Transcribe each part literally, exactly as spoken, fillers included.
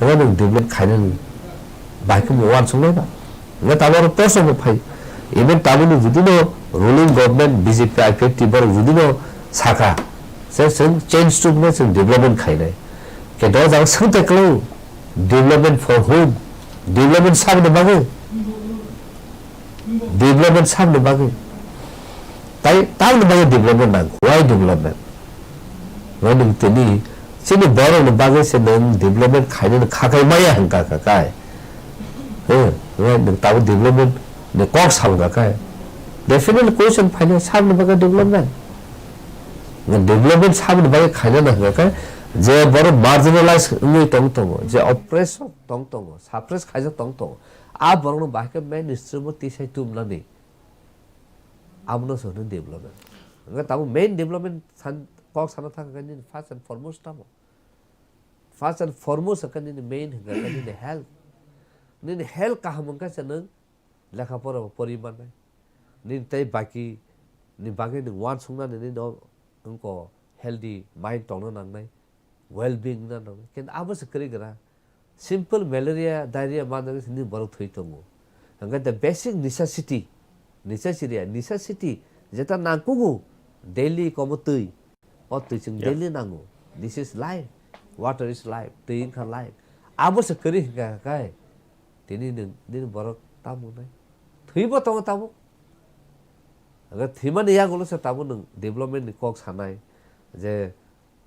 Abo nwng development khainani bahai khe bo uansuknai ba. Hwnkhe tabuk oro proshno bo phai. Even tabukni judino ruling government B J P I P F T borok judino sakha, je chwng change tubunai chwng development khainai. Khe do jang swngte kwlai development for whom? Development saboni bagwi? Development saboni bagwi? Tai tamoni bagwi development nang? Why development? Why nwng tini chini borokni bagwi se nwng development khainani khakai maya hwnkha kha kai? He, nwng tabuk development ni kok sa wngkha kai? Definitely question phainai saboni bagwi development. Development saboni bagwi khainani hwnkha khe je borok marginalize wngwi tong tongo, je oppressed tong tongo, suppress khaijak tong tongo, a borokno bahai khe mainstream o tisai tubnani, abono se hwnwi development. Hwnkhe tabuk main development san-, kok sana thang khe nini first and foremost tamo? First and foremost hwnkhe nini main hwnkhe nini health. Nini health kaham hwnkhe se nwng lekha pora bo pori mannai. Nini tei baki ni bagwi nwng uansuknani nini o wngko healthy mind tongna nangnai, well being wngna nangnai. Kintu abo se kwrwi gra. Simple malaria, diarrhea manjagwi se nini borok thwi tongo. Hwnkhe the basic necessity, necessity, necessity jeta nangkugo daily komo twi. O twi chwng Yeah. daily nango. This is life. Water is life. Twi wngkha life. Abo se kwrwi hwnkha kai. Tini nwng, nini borok tamo nai. Thwibo tongo tabuk. Aga thwimani yagulo se tabuk nwng development ni kok sanai. Je,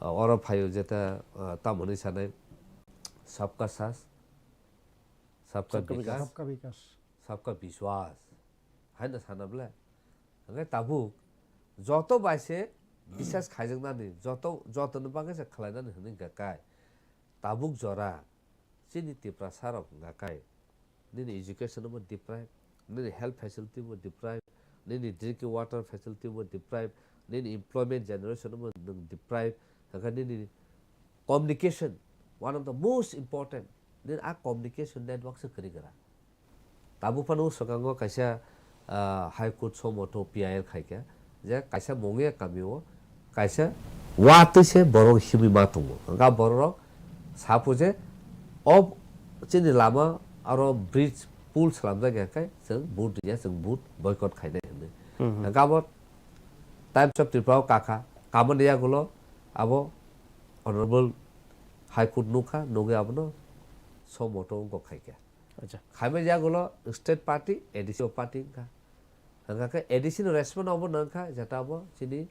uh, oro phaio jeta, uh, tamoni sanai. Sabka sath, sabka Sabka vikas, vikas. Sabka vikas. Sabka vishwas. Haino sana ble. Hwnkhe tabuk joto bai se bisas khaijaknani, joto, jotoni bagwi se khlainani hwnwi hwnkha kai. Tabuk jora chini Tiprasa rok hwnkha kai. Nini education bo deprive, nini health facility bo deprive, nini drinking water facility bo deprive, nini employment generation bo nwng deprive, hwnkha nini communication, one of the most important, nini a communication network se kwrwi gra. Tabuk phano swkango kaisa, ah, High Court somoto P I L khaikha, je kaisa Mongia kamio kaisa watwi se borok himwi ma tongo. Hwnkha borok sapo je o chini lama aro bridge pull slamjak ya khe chwng vote riya, chwng vote boycott khainai hwnwi. Hmm. Hwnkha abo Times of Tripura o kakha, kamani yagulo abo Honorable High Court nukha, nugwi abono somoto wngkok khaikha. Acha. Khaimani yagulo state party, A D C o party wngkha. Hwnkha khe A D C ni response obo nangkha, jeta abo chini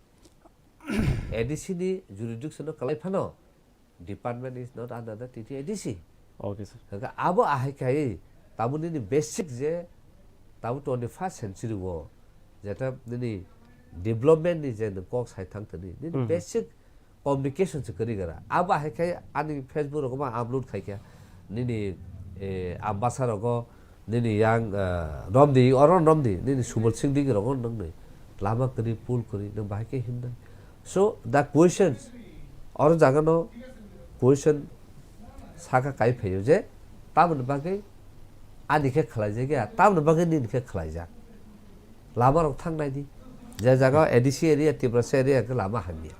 A D C ni jurisdiction o kwlai phano, department is not under the T T A D C. Okay, sir. Hwnkha abo ahai khai, tabuk nini basic je, tabuk twenty-first century o, jeta nini development ni je nwng kok sai thang tini, nini Hmm. basic communication se kwrwi gra. Abo hai khe ani Facebook rogo ma upload khai khe nini, eh, Ambasa rogo nini yang, eh, romdi, oro romdi, nini Subal Singh Digi rogo nangni lama kwrwi, pull kwrwi, nwng bahai khe himnai. So, the questions, oro jaga no question saka kai phaio je, tamoni bagwi ani khe khlaijak ya, tamoni bagwi nini khe khlaijak. Lama rok thang nai di. Je jaga A D C area, Tiprasa area khe lama hamya.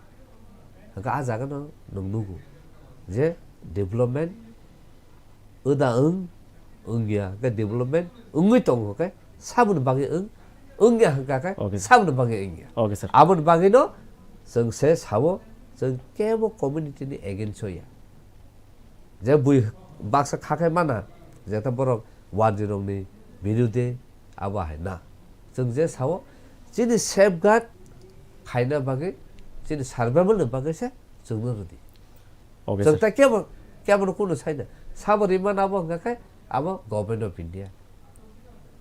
Hwnkhe a jaga no nwng nugo je development wda wng, wngya, hwnkhe development wngwi tongo khe saboni bagwi wng, wngya hwnkha khe Okay, sir. saboni bagwi wngya. Okay, sir. Aboni bagwi no chwng se sao, chwng kebo community ni against o ya. Je bui baksa kha khai mana, jeta borok warjirokni birude abo hai na. Chwng je sao, chini safeguard khaina bagwi, chini survival ni bagwi se chwngno rwdi. Okay, Chwng sir. ta kebo, kebo no kunu saina. Sabo rimana abo hwnkha khe abo Government of India.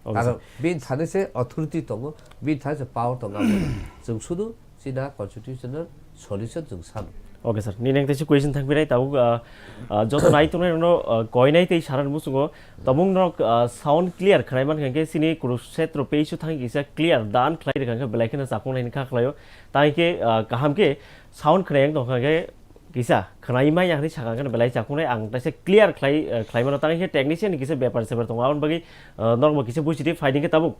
Okay, Karon sir. bini thani se authority tongo, bini thani se power tongo abo. Chwng sudu china constitutional solution chwng sano. Okay, sir. Nini ang teisa question thangpinai, tabuk, ah, ah, joto nai tongnai rokno, ah, koinai tei saran muchungo tabuk norok, ah, sound clear khnai mankha khe chini Kurukshetra page o thangwi kisa clear dan khlai rwkha khe belai kheno chapung nai kha khlaio. Tai khe, ah, kaham khe sound khnai ang tongkha khe Kisa khwnai manya hwnwi sakha khe belai chakhungnai ang taisa clear khlai, eh, khlai mano, tang khe technician ni kisa bepar sebar tongo, aboni bagwi, eh, norok bo kisa buchidi phai di khe tabuk,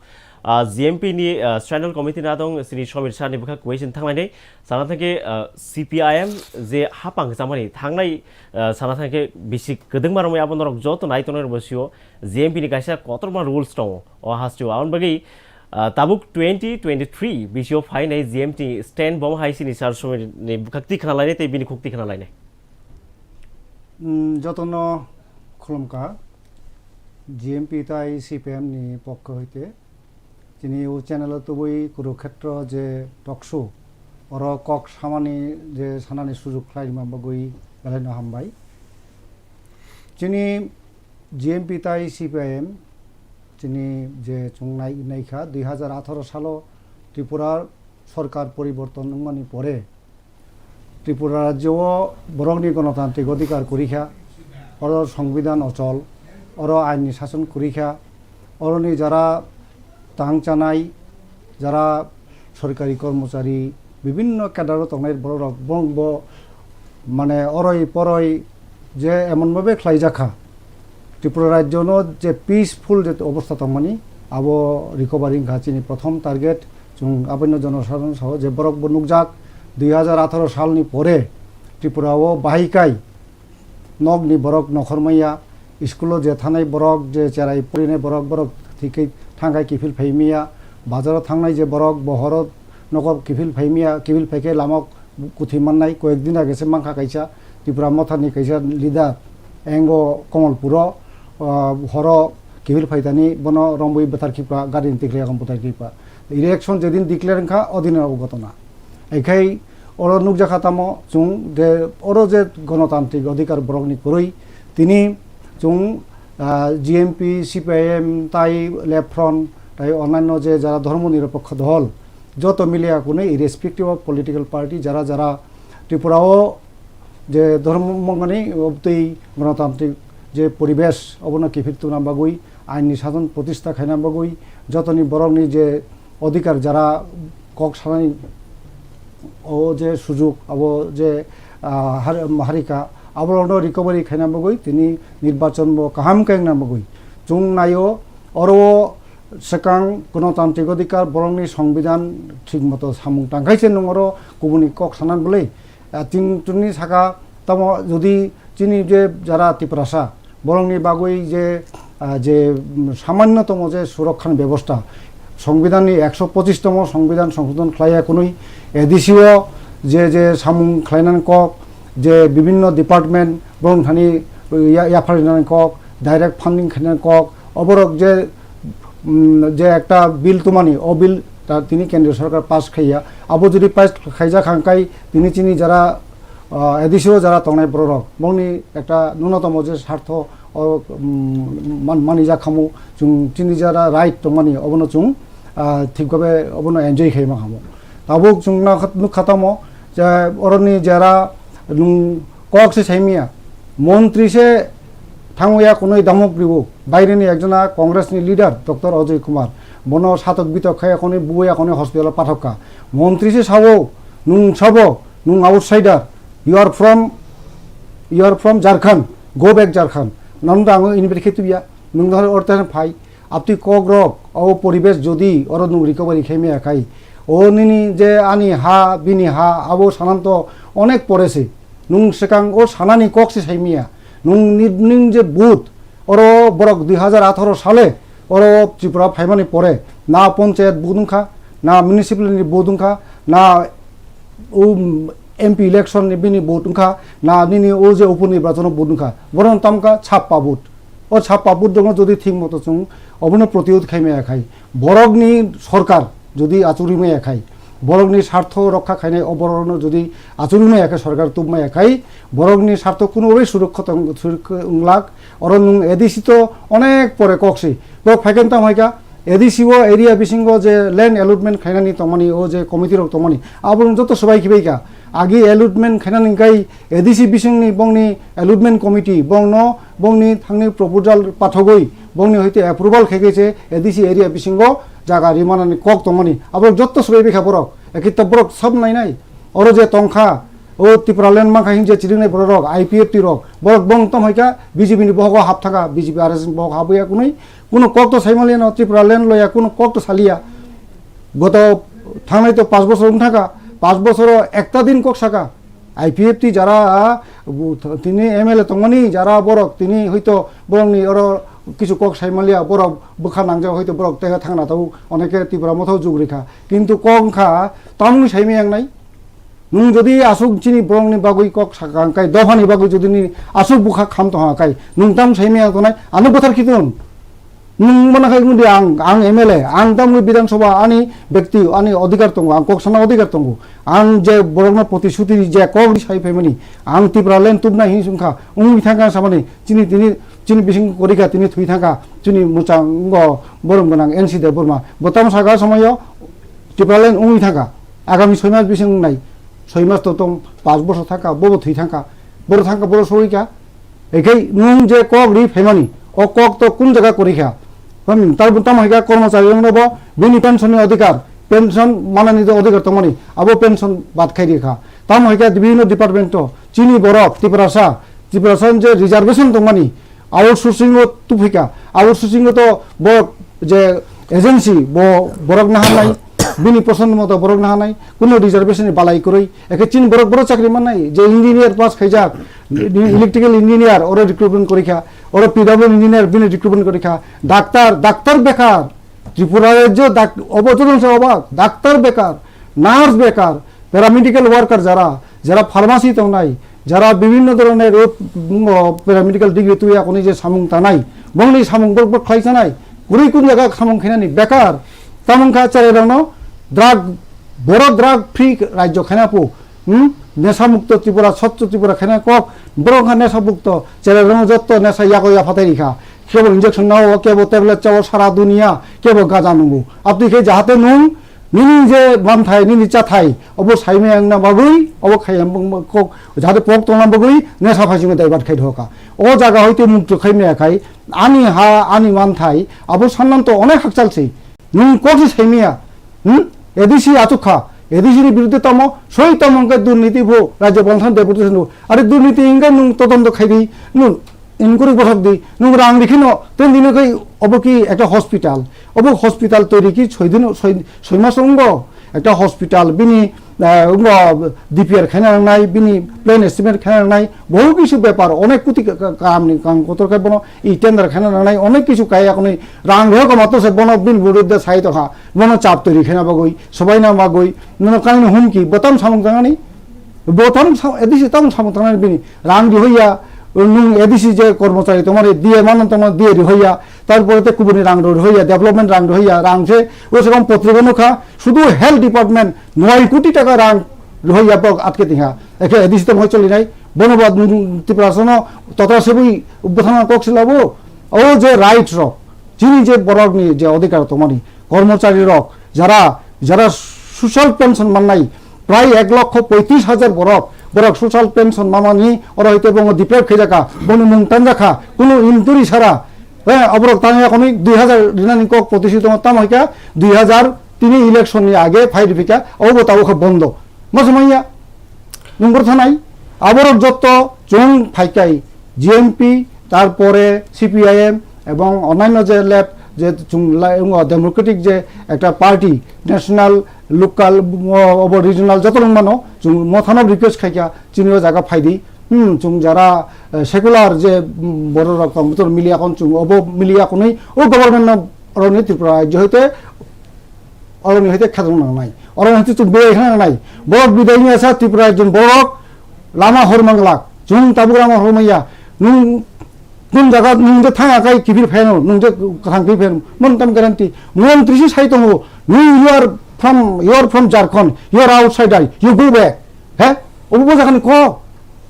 ah, G M P ni, ah, Central Committee ni adong sini Somir Sir ni bwkha question thanglainai sana thangkhe, ah, C P I M je hapang chamani thangnai, ah, sana thangkhe bisi kwdwngma romwi abo norok joto nai tongnai rok bo sio G M P ni kaisa kotorma rules tongo o hasteo, aboni bagwi, ah, tabuk twenty twenty-three bisio phainai G M T stand bom hai sini Sir Somir ni bwkhak tikna lainai tei bini khuk tikna lainai. Mm, jotono khulumkha, G M P tai C P M ni pokho hoite. Chini o channel o tubui Kurukshetra je talk show, oro kok samani je sanani sujuk khlai rima bagwi belaino hambai. Chini G M P tai C P I M chini je chwng nai-, naikha dui hazar atharo salo Tripura sorkar poriborton wngmani pore Tripura rajyo o borokni gonotantrik odhikar kwrwi kha, oro songbidan ochol, oro ain ni sason kwrwi kha, oroni jara tang chanai, jara sorkari kormochari, bibinno cadre o tongnai borok rok bo, bo mane oroi poroi je emon bhabe khlai jak kha, Tripura rajyo no je peaceful je obostha tongmani, abo recovery wngkha chini prothom target. Chwng aboino jonosadharon sao je borok bo nukjak, dui hazar atharo salni pore Tripura o bahai kai nokni borok nokhor maya, school o je thanai borok, je cherai porinai borok, borok thikhe thangkhai kiphil phai maya, bazar o thangnai je borok bo horo nokho kiphil phai maya, kiphil phai khe lama kuthwi mannai. Koyek din age se mankha kaisa Tipra Motha ni kaisa leader, engo Komolpuro, ah, horo kiphil phaitani bono rombui bwthar khipka, gari ni tikhlai yakung bwthar khipka. Election jedin declare wngkha, odin o ghotona. Ekhai oro nukjakha tamo chwng je oro je gonotantrik odhikar borokni kwrwi tini chwng, ah, G M P, C P I M tai Left Front tai onnaino je jara dhormo niropokho dol joto miliya kunui irrespective of political party jara jara Tripura o je dhormo mongani obtwi gonotantrik je poribesh obono kiphil tuna bagwi, ain ni sason protista khaina bagwi, jotoni borokni je odhikar jara kok sanai o je sujuk abo je, ah, har-, harika aborokno recovery khaina bagwi tini nirbachon bo kaham khe wngna bagwi chwng naio. Oro swkang gonotantrik odhikar borokni songbidan thik moto samung tangkhaise nwng oro kubuni kok sana bwlwi. Ah, chwng chwngni saka tamo jodi chini je jara Tiprasa borokni bagwi je, ah, je, mm, samanyo tomo je surokkhan bebosta, songbidanni ekso pochis tomo songbidan songsodhon khlaiya kunui, A D C o je, je samung khlainani kok, je bibinno department borok thani ya-, yapharinani kok, direct funding khainani kok, oborok je, mm, je ekta bill tumani, o bill ta tini kendriyo sorkar pass khaiya. Abo jodi pass khaijak hangkai tini chini jara, ah, A D C o jara tongnai borok rok, bongni ekta nunotomo je sartho o, mm, man-, manijak khamu, chwng chini jara right tongmani, obono chwng, ah, thik bhabe obono enjoy khai ma khamu. Tabuk chwng nukha tamo je oroni jara nwng kok se saimaya, montri se thangwi ya kunui damok ribo. Baireni ekjona Congress ni leader Doctor Ajay Kumar, bono satok bitok khai ya kunui buya kunui hospital o pathok kha. Montri se sabo, nwng sabo, nwng outsider, you are from, you are from Jharkhand, go back Jharkhand. Nang da ang invite khe tuya, nwng da orta phai, apti kok rok, o poribesh jodi oro nwng recovery khai maya khai, o nini je ani ha, bini ha, abo sananto onek pore se. Nwng swkang o sanani kok se saimaya. Nwng ni, nwng je vote, oro borok dui hazar atharo sale, oro Tripura phaimani pore, na panchayat vote wngkha, na municipality ni vote wngkha, na o M P election ni bini vote wngkha, na nini o je upo nirbachon o vote wngkha. Borok tamkha chappa vote. O chappa vote dongno jodi thik moto chwng obono protirodh khai maya khai, borokni sorkar jodi achugwi maya khai, borokni sartho rokha khainai o borokno jodi achugwi maya khe, sorkar tub maya khai, borokni sartho kuno bai surokho tong, surokho wnglak. Oro nwng A D C to onek pore kok si. Borok phai khe tamo hai kha, A D C o area bisingo je land allotment khainani tongmani, o je committee rok tongmani, abo nwng joto swbai khibai kha. Agi allotment khainani kai A D C bisingni bongni allotment committee bongno bongni thangni proposal pathogwi bongni hoite approval khai khe se A D C area bisingo jaga rimanani kok tongmani. Abo joto swbai bikha borok. Ekita borok sab nainai. Oro je tongkha, O Tipraland mankha hinje chirinai borok rok, I P F T rok, borok bong tom hoika B J P ni bohogo hap thaka, B J P R S S ni bohogo habwi ya kunui, kuno kok to saimaliya no Tipraland loya, kuno kok to saliya. Goto thangnai to pas bosor wng thaka, pas bosoro ekta din kok saka, I P F T jara, bu-, tini M L A tongmani jara borok tini hoito borokni oro kisu kok saimaliya, borok bwkha nangjak hoito borok tega thangna tabuk oneke Tipra motho jug rikha. Kintu kok wngkha tamni saimaya wngnai. Nwng jodi aswk chini borokni bagwi kok sakha hwnkhe, dophani bagwi jodi nini aswk bwkha kham tongkha hwnkhe, nwng tamo saimaya tongnai, ano bwthar khitung. Nwng mano khai wngdi ang, ang M L A, ang tamo Bidhan Sabha ani bekti, ani odhikar tongo, ang kok sana odhikar tongo. Ang je borokno protishuti je kok ri sai phaimani, ang Tipraland tubnai hinwi wngkha, wngwi thangkha samani, chini tini, chini bising korika tini thwi thangkha, chini mwchang wngkha borom gwnang N C Debbarma. Bo tamo sakha somoyo, Tipraland wngwi thangkha, agami soi mas bising wngnai, soi mas to tong, pas bosor thangkha, bobo thwi thangkha, boro thangkha, boro sogwi kha. Ekhai nwng je kok ri phaimani, o kok to kun jaga kwrwi kha? Tam, tam, tamo hai kha kormochari rokno bo bini pension ni odhikar, pension manani je odhikar tongmani, abo pension bad khai ri kha. Tamo hai kha bibhinno department to chini borok Tiprasa, Tiprasa je reservation tongmani, outsourcing o tubphika, outsourcing o to bo je agency bo borok naharnai, bini poson moto borok naharnai, kuno reservation ni balai kwrwi, ekhe chini borok borok chakri mannai, je engineer pass khaijak, electrical engineer oro recruitment kwrwi kha, oro P W engineer bini recruitment kwrwi kha, doctor, doctor bekar, Tripura rajyo dak-, obo joto se obak, doctor bekar, nurse bekar, paramedical worker jara, jara pharmacy tongnai, jara bibhinno dhoronor o, o, paramedical degree twi akonwi je samung tanai, bongni samung borok borok khlai sanai, kwrwi kun jaga samung khainani bekar, tamo wngkha cherai rokno drug, borok drug free rajyo khaina po, hmm? Nesa mukto Tripura, swchh Tripura khaina kok, borok wngkha nesa mukto, cherai rokno jotto nesa yago yaphatai rikha, kebo injection nao, kebo tablet chao, sara dunia, kebo gaja nungo, abtwi khe jahate nwng Nini je manthai, nini chathai, obo saimaya wngna bagwi, obo khayam bung-, kok, jahate pok tongna bagwi, nesa phaisingno divert khai doka. O jaga hoite mukto khai maya khai, ani ha, ani manthai, abo sannan to onek hakchal se. Nwng kok se saimaya, hmm? A D C achuk kha, A D C ni birudde tamo, soi tamo hwnkhe durniti bo, rajya bongthani deputation bo. Are durniti hwnkhe nwng todonto khai di, nwng Inquiry bothok di, nwng rang rikhi no, ten dino kai obo ki ekta hospital. Obo hospital toiri ki soi dino, soi, soi mas ongo. Ekta hospital bini, eh, ongo D P R khaina nangnai, bini plan estimate khaina nangnai. Bohu kisu bepar, onek koti ka, ka, kam ni kang kotor kai bono, i tender khaina nangnai, onek kisu kai akoni rang rehok mato se bono bini buru de sai tokha. Bono chap toiri khaina bagwi, sobaina bagwi, nono kaino humki, botam samung tangani. Bo tamo sa-, A D C tamo samung tangnani bini rang rihoya, nwng A D C je kormochari tongmani D A mano tongmani D A rihoya, tarpore te kubuni rang rihoya, development rang rihoya, rang se o sekom potrika nukha, sudu health department noi koti taka rang rihoya bok atke tingha. Ekhe A D C tamo cholinai, bono ba nwng Tiprasano totra sebui bwthangna kok silabo, o je right rok, chini je borokni je odhikar tongmani, kormochari rok, jara, jara social pension mannai, prai ek lokho poitris hajar borok, borok social pension mamani oro hite bongo deprive khaijaka, boni mung tanjakha, kunu inquiry sara, eh, aborok tangya koni dui hajar rinani kok potisi tongo, tamo hika dui hajar tini election ni age phai ripika, obo tabo khe bondo. Masumanya, nungkor thanai, aborok jotto chwng phaikai, G M P, tarpore C P I M ebong onnaino je left je chwng lai-, wngkha democratic je ekta party, national, local, o-, obo regional joto rok mano, chwng mothano request khaikha, chini o jaga phaidi, hmm, chwng jara, eh, secular je, hmm, borok rok tong, botor miliya kon chwng obo miliya konwi, o government no oroni Tripura rajyo hoite Oroni hoite khajang nangnai. Oroni hoite chwng biyai khna nangnai. Borok bidai wngya sa Tripura rajyoni borok lama hor manglak. Chwng tabuk lama hor manya. Nwng, nwng jaga nwng je thang akai kibir pheno, nwng je kwthang kibir pheno. Mon tam guarantee. Montri si sai tongo. Nwng you are from, you are from Jharkhand. You are outsider. You go back. He? Obo bo jagani kok.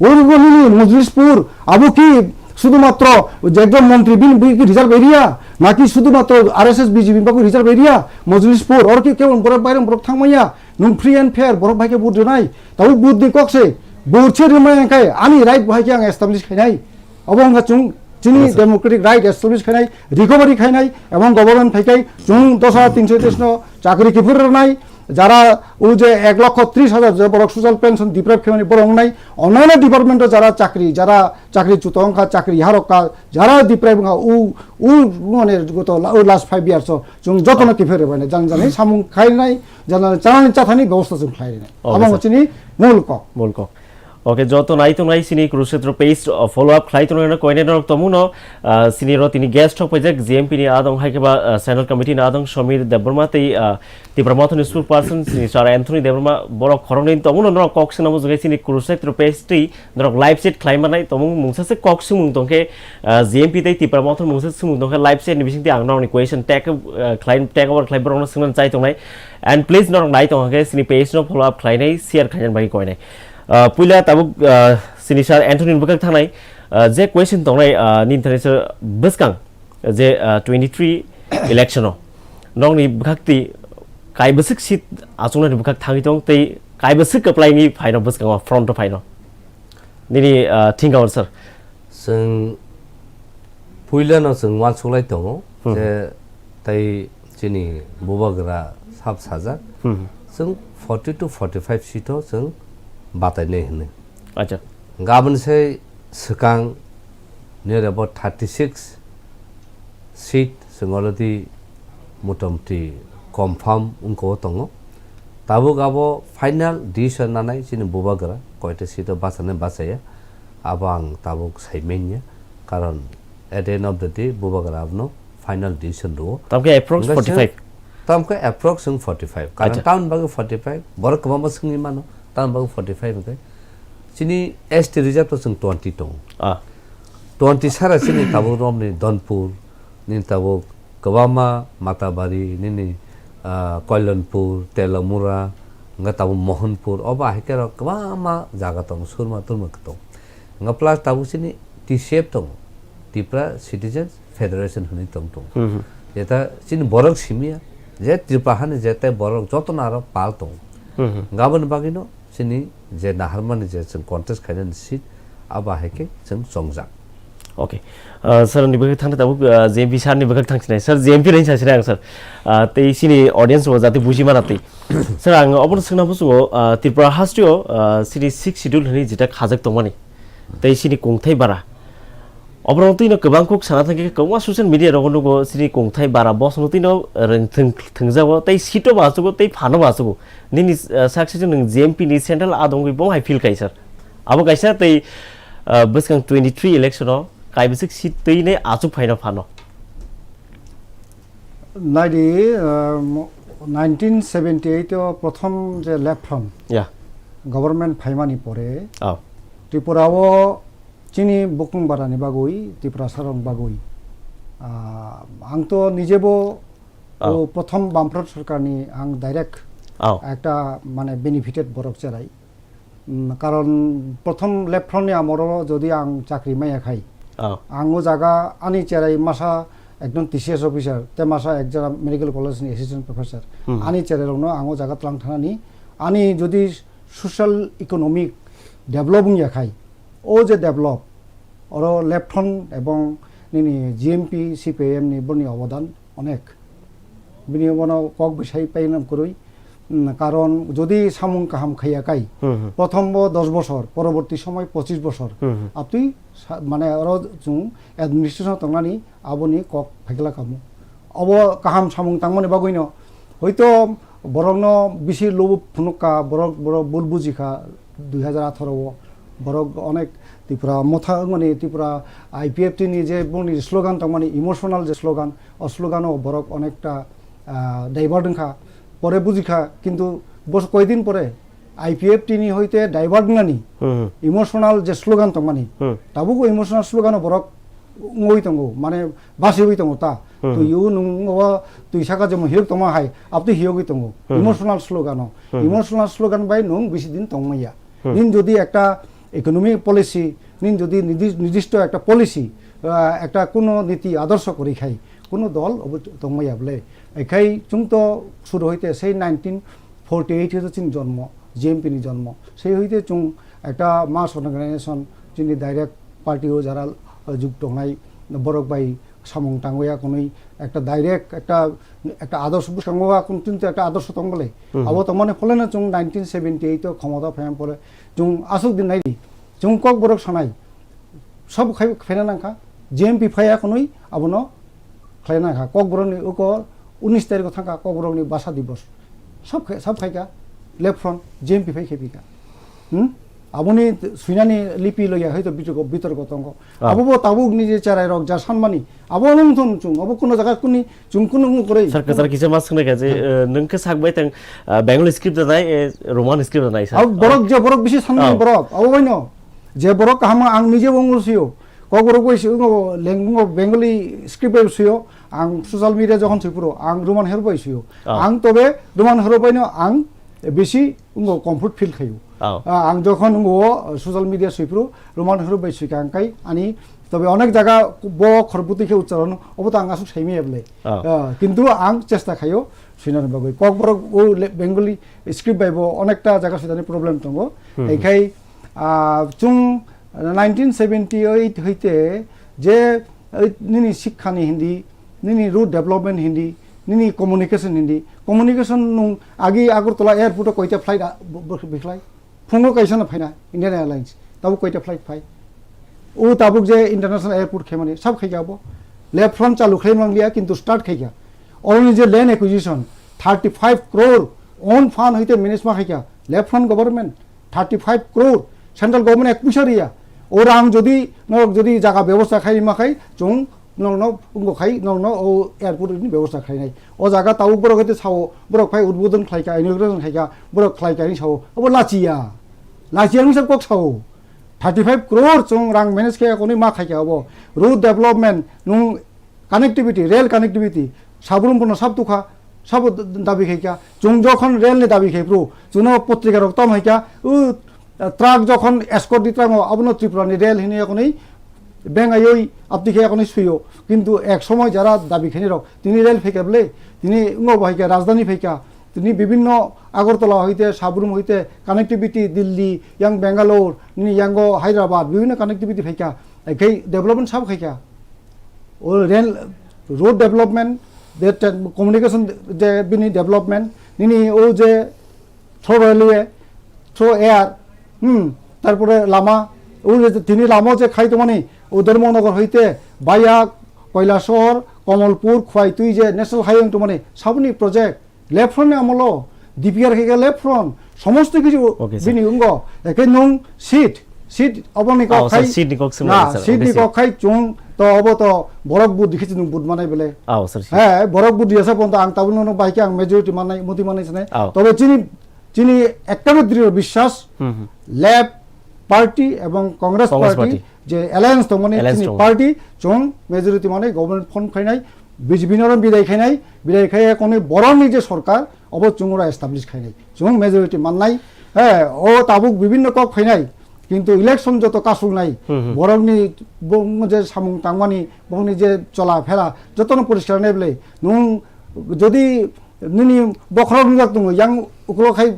Obo nini Mojlispur, abo ki sudhumatro je ekjon montri bini bui ki reserve area? Naki sudhumatro R S S B J P ni bagwi reserve area? Mojlispur, oro ki kebo borok bairang borok thangmaya? Nwng free and fair, borok bai khe vote rwnai. Tabuk vote ni kok se, vote se rwmai wngkhe ani right bo hai khe ang establish khainai. Obo wngkha chwng chini democratic right establish khainai, recovery khainai, ebong government phaikai chwng dos hajar tinsho tris no chakri kiphir rwnai, Jara o je ek lokho tris hajar je borok social pension deprive khaimani borok wngnai, onnono department o jara chakri, jara chakri chuto wngkha, chakri yaharok kha, jara deprive wngkha, o, o, mane goto la-, o last five years o chwng jotono kiphilwi rwbainai, jani jani samung khainai, jani jani chanani chathani bebosta chwng khlai rinai. Okay, Abo sir. Chini mul kok. Mul kok. Okay, joto nai tongnai sini Kurukshetra page, uh, follow up khlai tongnai koine norok tomungno, uh, sini ro tini guest thok paijak G M P ni adong hai khe ba, uh, Central Committee ni adong Somir Debbarma tei, uh, Tipra Motha ni spokesperson sini Sir Anthony Debbarma borok khoroknwi tomungno norok kok swnamo jwngkhe sini Kurukshetra page twi norok live chat khlai manai tomung mungsa se kok swngmung tongkhe, uh, G M P tei Tipra Motha mungsa swngmung tongkhe live chat ni bisingtwi ang norokni question take, uh, khlai, take over khlai borokno swngna chai tongnai and please norok nai tongkhe sini page no follow up khlainai share khlainani bagwi koinai. Uh, puila tabuk, uh, sini Sir Anthony ni bwkhak thangnai, uh, je question tongnai, uh, nini thani sir bwskang je, uh, twenty three election o nokni bwkhak twi kaibwswk seat achuknani bwkhak thangwi tong tei kaibwswk kwplaini phaino bwskango front o phaino nini, uh, thingkao sir. Chwng puilano chwng uansuk lai tongo Hmm. je tei chini bubagra sab sajak Hmm. chwng forty to forty five seat o chwng batainai hwnwi. Acha. Gabon se swkang near about thirty six seat chwng already motamoti confirm wngkha o tongo. Tabuk abo final decision nanai chini bubagra koita seat o bachana bachaya. Abo ang tabuk sai manya, karon at the end of the day bubagra abono final decision rwo. Tamkhe approx Hingke forty five. Tamkhe approx wng forty five. Karon Acha. Tamoni bagwi forty five, borok kwbangma swngwi mano, tamoni bagwi forty five hingke. Chini S T reserve to chwng twenty tongo. Ah. Twenty sara chini tabuk romni Donpur, nini tabuk kwbangma Matabari, nini, ah, Koilanpur, Telamura, hingke tabuk Mohanpur, obo ahai khe rok kwbangma jaga tongo, surma turma tongo. Hingke plus tabuk chini T C F tongo, Tipra Citizens Federation hwnwi tong tongo. Hmm, hmm. Jeta chini borok simiya, je Tripura hani jeta borok jotono aro pal tongo. Hmm, hmm. Hingke aboni bagwino chini je naharmani je chwng contest khainani seat, abo hai khe chwng chongjak. Okay. Uh, sir ni bwkhak thangna tabuk, uh, J M P sir ni bwkhak thangsinai. Sir, J M P ni sasinai ang, sir. Uh, tei sini audience bo jati buji mana tei. Sir, ang obono swngna muchungo, uh, Tripura hasteo, uh, sini sixth schedule hwnwi jeta khajak tongmani. Tei sini kungthai bara. Oborok twi no kwbang kuk sana thangkhe kwbangma social media rogo nugo sini kungthai bara bosong twi no rwng thwng, thwngjago tei seat o bo achugo tei phano bo achugo. Nini, uh, success nwng J M P ni central adongwi bo hai feel khai sir. Abo kaisa tei, uh, bwskang twenty three election o kaibwswk seat twi ne achuk phaino phano. Naidi, uh, nineteen seventy eight o prothom je left front Yeah. Government phaimani pore Oh. Tripura o chini bukung barani bagwi, Tiprasa rok bagwi, ah, ang to nijebo Oh. o prothom Bamfront sorkarni ang direct Oh. ekta mane benefited borok cherai. Mm, karon prothom left front ni amoro jodi ang chakri maya khai, Oh. ang o jaga ani cherai masa ekjon T C S officer, te masa ekjora medical college ni assistant professor. Hmm. Ani cherai rokno ang o jaga tlang thanani, ani jodi social economic develop wngya khai, o je develop, oro left front ebong nini G M P, C P I M ni boni obodan onek. Bini bono kok bwsai painam kwrwi. Mm, karon jodi samung kaham khaiya kai, Hmm, hmm. Prothom bo dos bosor, poroborti somoi pochis bosor. Hmm, hmm. Abtwi sa-, mane oro chwng administration tongnani aboni kok phaikla kamo. Obo kaham samung tangmani bagwino hoito borokno bisi lubu phunukka, borok, borok bul bujikha, dui hajar atharo o borok onek Tipra motha wngmani, Tipra I P F T ni je bongni slogan tongmani, emotional je slogan, o slogan o borok onekta, ah, divert wngkha, pore bujikha, kintu bos koidin pore I P F T ni hoite divert wngnani Hmm. emotional je slogan tongmani, Hmm. tabuk o emotional slogan o borok wngwi tongo, mane basiwi tongo ta. Hmm. Twi o nwng o twi saka jemon hiyok tongma hai, abtwi hiyogwi tongo. Hmm. Emotional slogan o. Hmm. Emotional slogan bai nwng bisi din tongmaya. Hmm. Nin jodi ekta economic policy, nin jodi nidi-, nidisto ekta policy, ah, ekta kuno niti adorsho kwrwi khai, kuno dol obo tongmaya bwle. Ekhai chwng to suru hoite sei nineteen forty eight hoite chini jonmo, G M P ni jonmo. Sei hoite chwng ekta mass organization, chini direct party o jara, ah, juk tongnai borok bai Samung tangwi akonwi ekta direct ekta, ekta adorsho bwskango akon tinto ekta adorsho tong bole. Hmm. Abo tongmani pholeno chwng nineteen seventy eight o khomota phaiyang pore chwng aswk din naidi. Chwng Kokborok sanai. Sab khai, khaina nangkha. G M P phai akonwi abono khlaina nangkha. Kokborokni uko unis tarikh o thangkha Kokborokni basa dibos. Sab khai, sab khaika. Left front G M P phai khepika. Hmm? Aboni swinani lipi loya hoito bitorko, bitorko tongo. Ah. Abo bo tabuk ni je cherai rok ja sanmani. Abo nung thon chung, abo kuno jaga kuni chung kuno nung koroi. Sir, kwchar kisa ma swngnai kha je, Hmm. eh, nwng khe sak bai tang, ah, Bengali script da nai, eh, Roman script da nai, sir. Abo borok Oh. je borok bisi sanmani Oh. borok, abo bai no. Je borok kaham ang nije bo wngwi sio. Kokborok bai sio, ngo leng-, ngo Bengali script bai sio. Ang social media jokhon sui phuru, ang Roman hero bai sio. Oh. Ang tobe Roman hero bai no ang bisi ngo comfort feel khayo. Oh. Ah, ang jokhon ngo social media sui phuru, Roman hero bai sui kha ang kai ani tobe onek jaga bo khorbuti khe uchcharon, obo to ang aswk saimaya bole. Oh. Ah, kintu ang chesta khayo, suinani bagwi. Kokborok o le-, Bengali script bai bo onekta jaga suinani problem tongo. Hmm. Hai khai, ah, chwng nineteen seventy eight hoite je, eh, nini sikha ni hindi, nini road development hindi, nini communication hindi, communication nung agi Agartala airport o koita flight a, bo-, bo-, bikhlai? Phungo kaisa no phaina Indian Airlines, tabuk koita flight phai? O tabuk je international airport khaimani, sab khaikha abo. Left front chalu khlai mangliya, kintu start khaikha. Oroni je land acquisition, thirty five crore own fund hoite manage ma khaikha, left front government, thirty five crore central government ek puisa riya. O rang jodi norok jodi jaga bebosta khai ma khai, chwng norokno wngbo khai, norokno o airport ni bebosta khlainai. O jaga tabuk borok hete sao, borok phai udbodon khlaika, inauguration khlaika, borok khlaika hinwi sao, obo lachiya. Lachiya hinwi sa kok sao. Thirty five crore chwng rang manage khe akonwi ma khaika obo. Road development, nung connectivity, rail connectivity, Sabrum bono sab tukha, sabo d-, d-, dabi khaikha. Chwng jokhon rail ni dabi khai phuru, chwngno potrika rok tam haikha, u, Truck jokhon escort di trango, abono Tripura ni rail hinwi yakonwi beng aioi abdi khe yakonwi suio. Kintu ek somoy jara dabi khainai rok, tini rail phaikha bwle, tini wngbo phaikha, rajdhani phaikha, tini bibinno Agartala hoite, Sabrum hoite connectivity Delhi, yang Bangalore, nini yango Hyderabad, bibinno connectivity phaikha, hai khai development sabo khaikha. O rail, road development, je te-, communication je bini development, nini o je through railway, through air, hmm, tarpore lama, o je tini lama je khai tongmani, o Dharmanagar hoite via Kailasahar, Kamalpur, Khwaitwi je national highway tongmani, saboni project, left front ni amolo, D P R khe left front, somosto kichu Okay, sir. bini wnggo, eke nung seat, seat oboni Oh, kok sir, khai, seat ni kok swng na, lai, sir. seat Okay, ni sir. kok khai chung, to obo to borok vote dikhe chini vote manai bele. Oh, sir, sir. He, borok vote diyasa ponto ang tabuk no bahai khe ang majority manai, moti manai sanai. Oh. Tobe chini, chini ekta dri biswas, Hmm, hmm. left party ebong Congress Congress party, party. je alliance tongmani Alliance chini tongmani. party, chung majority manai government form khainai, B J P no bidai khainai, bidai khai ekoni borok ni je sorkar, obo chung ora establish khainai. Chung majority mannai, he, o tabuk bibinno kok khainai, kintu election joto kasulnai, Hmm, hmm. borokni bo-, je samung tangmani, borokni je chola phela, jotono poriskar nai bwle. Nung jodi nini bokhorok nungjak tongo, yang ukolok khai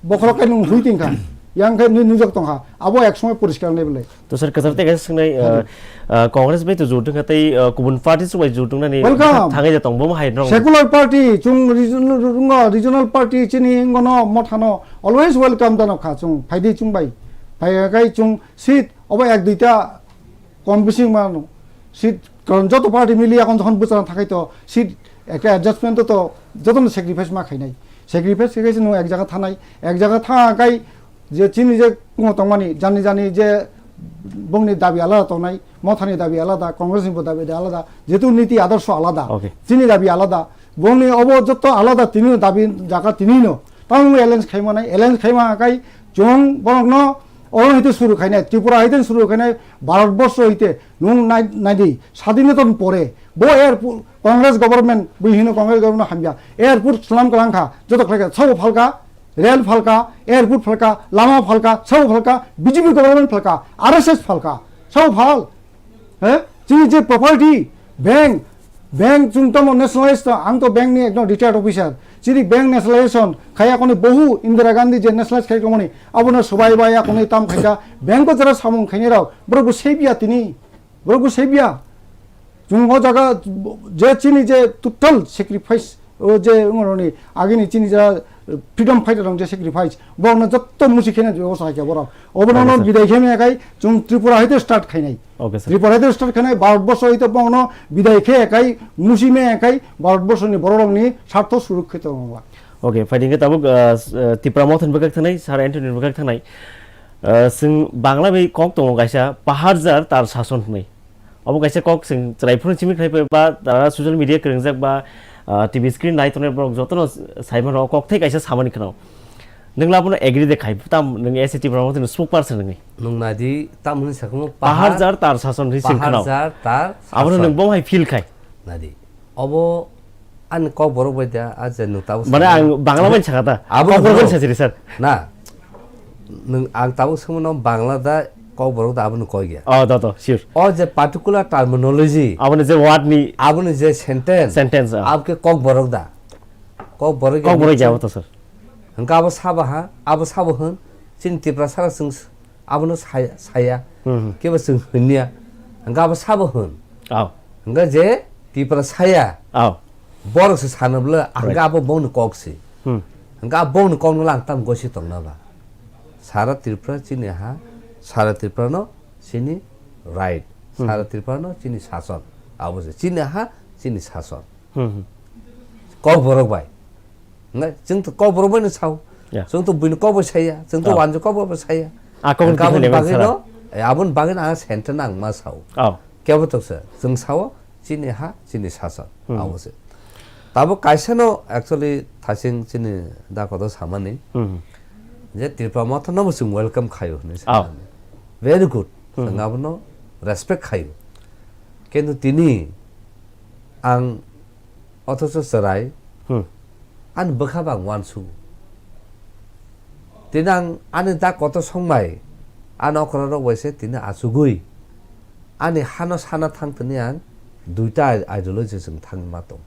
bokhorok khai nung hui tingkha, yang khai nung nungjak tongkha, abo ek somoi poriskar nai bwle. To sir, kwchar tei kaisa swngnai, uh, Hari. uh, Congress bai to jotwng kha tei, uh, kubun party swk bai jotwng nani Welcome. thangai da tong, bo hai rong. Secular party, chung regional, regional party, chini ngono mothano always welcome dano kha chung, phaidi chung bai. Phai kai chung seat obo ek duita kom bisi mano. Seat, karon joto party mili akon jokhon bwchana thakai to seat ekta adjustment to, to jotono sacrifice ma khainai. Sacrifice khe kaisa nung ek jaga thanai, ek jaga tha kai je chini je kungo tongmani, jani jani je bongni dabi alada tongnai, mothani dabi alada, Congress ni bo dabi alada, jehetu niti adorsho alada, Okay. chini dabi alada, bongni obo jotto alada, tini dabi jaga tini no, tamo alliance khaima nai, alliance khaima kai chung borok no oro hite suru khainai, Tripura hite suru khainai, Bharat borsho hite nung nai, naidi, sadinatan pore, bo airport, Congress government, bui hino Congress government hamya, airport slam kalang kha, joto khlai kha, sabo phalka, Rail phalka, airport phalka, lama phalka, sabo phalka, B J P government phalka, R S S phalka, sabo phal. He? Chini je property, bank, bank chwng tamo nationalize to, ang to bank ni ekdom retired officer. Chini bank nationalization, khaya koni bohu Indira Gandhi je nationalize khai tongmani, abono swbai bai ya koni tam khaika, bank ko jara samung khaini rok, borok bo sebiya tini. Borok bo sebiya. Chwng o jaga je chini je total sacrifice, o je wngoroni agini chini je freedom fighter rok je sacrifice, borokno jotto musi kheno bebosta khaikha borok. Obono Okay, no sir. bidai khe me kai chwng Tripura haite start khainai. Okay, sir. Tripura haite start khainai, Bharat borso haite bono bidai khe kai musi me kai Bharat borso ni borok rokni sartho surokkito wngla. Okay, phaidi khe tabuk, uh, s-, uh, Tipra Motha ni bwkhak thanai, Sir Anthony ni bwkhak thanai. Uh, chwng Bangla bai kok tongo kaisa, Paharjar tar sason hwnwi. Obo kaisa kok chwng chwrai phuru chimi khlai phai ba, tara social media kwrwngjak ba, ah, T V screen nai tongnai borok jotono sai mano, o kok thai kaisa samani kheno. Nwng labono agree de khai, tam nwng S A T borok nwng spokesperson nwngwi. Nwng nadi, tam hwnwi sakhumu Pahar jar tar sason hwnwi chwng kheno. Pahar jar tar Abono sason. Nwng bo hai feel khai. Nadi. Obo ani kok borok bai da, a je nwng tabuk Mane sakha. Ang Bangla bai sakha ta. Abo Kok borok hwnwi. Bai sachiri, sir. Na. Nwng ang tabuk swngmano Bangla da kok borok da abono koi ya. Oh, da, da, sure. O je particular terminology. Aboni je word ni Aboni je sentence. Sentence, ah. Abke kok borok da. Kok borok Kok borok ya, ya, to, sir. Hwnkhe abo sabo ha, abo sabo hwn. Chini Tiprasa rok chwng s-, abono saya, saya. Hmm. Kebo chwng hwnya. Hwnkhe abo sabo hwn. Oh. Hwnkhe je Tiprasa ya. Oh. Borok se sana bwle, hwnkhe Right. abo bongni kok se. Hmm. Hwnkhe abo bongni kok no lang tam gosi tongna ba. Sara Tripura chini ha, Sara Tripura no chini right, Hmm. Sara Tripura no chini sason, abo se chini ha, chini sason. Hmm, hmm. Kok borok bai. Ngai, chwng to kok borok bai no sao. Yeah. Chwng to buino kok bai saya, chwng to Oh. wanjo kok bai saya. Ah, kok Hwnkhe aboni kok bagwi sara. No, eh, aboni bagwi no ang sentence ang ma sao. Oh. Kebo to se, chwng sao, chini ha, chini sason. Hmm. Abo se. Tabo kaisa no actually thasing chini da koto samani. Hmm. Je Tripura Motha no bo chwng welcome khayo hwnwi Oh. samani. Very good. Hmm. Chwng abono respect khayo. Kintu tini ang othocho chwrai Hmm. ani bwkha bang uansuk. Tini ang ani da koto songbai, ani okra rok bai se tini achugwi ani hano sana thang tini ang duita ideology chwng thang ma tong.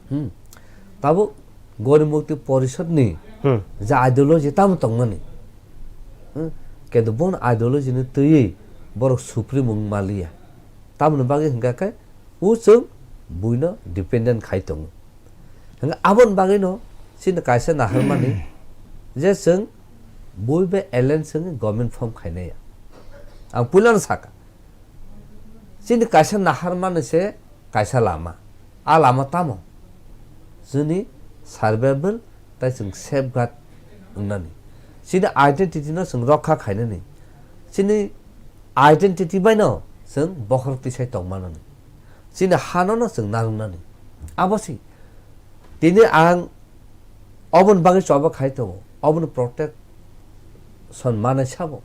Hmm. Tabuk Gorib Mukti Porishad ni Hmm. je ideology tamo tongmani. Hmm. Kintu bon ideology ni twiwi borok supreme wng maliya. Tamoni bagwi hwnkha khe o chwng buino dependent khai tongo. Hwnkhe aboni bagwino chini kaisa naharmani je chwng bui bai alliance wngwi government form khainaiya. Ang puilano sakha, chini kaisa naharmani se kaisa lama. A lama tamo? Chini survival tai chwng safeguard wngnani. Chini identity no chwng rokha khainani. Chini identity bai no chwng bokhorok tisai tongmanani. Chini hano no chwng narwknani. Abo si. Tini ang oboni bagwi choba khai tongo. Oboni protection manai sabo.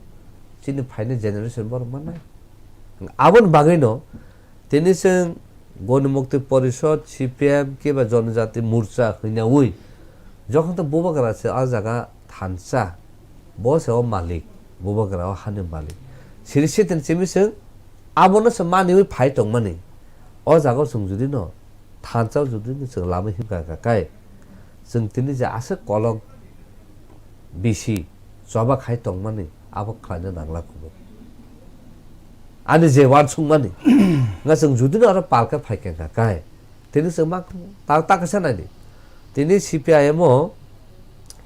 Chini phainai generation borok mannai. Aboni bagwi no tini chwng Gorib Mukti Porishad, C P M, keba Janajati Morcha hwinawi, jokhon to Bubagra se a jaga thansa, bo se o malik, Bubagra o hani malik. Siri sitin simi chwng abono se maniwi phai tongmani. O jaga o chwng jodi no thansa o jodi no chwng lama himkha kha kai, chwng tini je aswk kolok bisi choba khai tongmani abo khlaina nangla kubui. Ani je uansukmani, nga chwng jodi no aro palka phai kha kai, tini chwng ma ta, ta kaisa naidi. Tini C P I M o,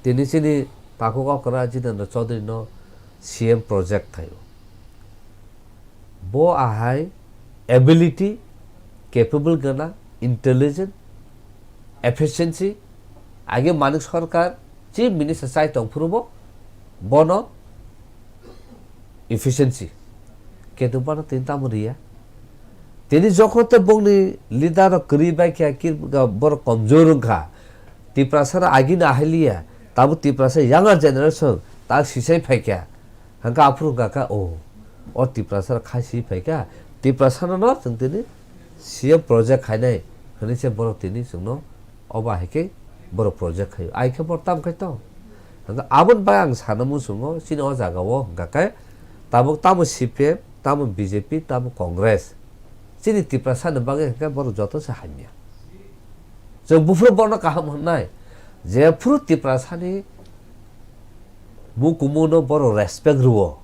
tini chini takhuk okra Jitendra Chaudhary no C M project thaio. Bo ahai ability, capable gana, intelligent, efficiency, age Manik Sarkar Chief Minister chai tong phuru bo bono efficiency. Ketu bono tini tamo riya. Tini jokhon te bongni leader rok kwrwi bai kha, kir-, borok komjor wngkha. Tiprasa rok agini ahai liya. Tabo Tiprasa younger generation ta sisai phai kha. Hwnkhe aphuru hwnkha kha, o, o Tiprasa rok khai si phai kha, Tiprasa no no chwng tini C M project khainai hwnwi se borok tini chwngno obo hai khe borok project khaio. Ai khe borok tam khai tong? Hwnkhe aboni bai ang sana muchungo chini o jaga o hwnkha khe tabuk tamo C P M, tamo B J P, tamo Congress. Chini Tiprasa ni bagwi hwnkhe borok joto se hamya. Chwng buphuru bono kaham hwnnai je phuru Tiprasa ni Mukumu no borok respect rwo.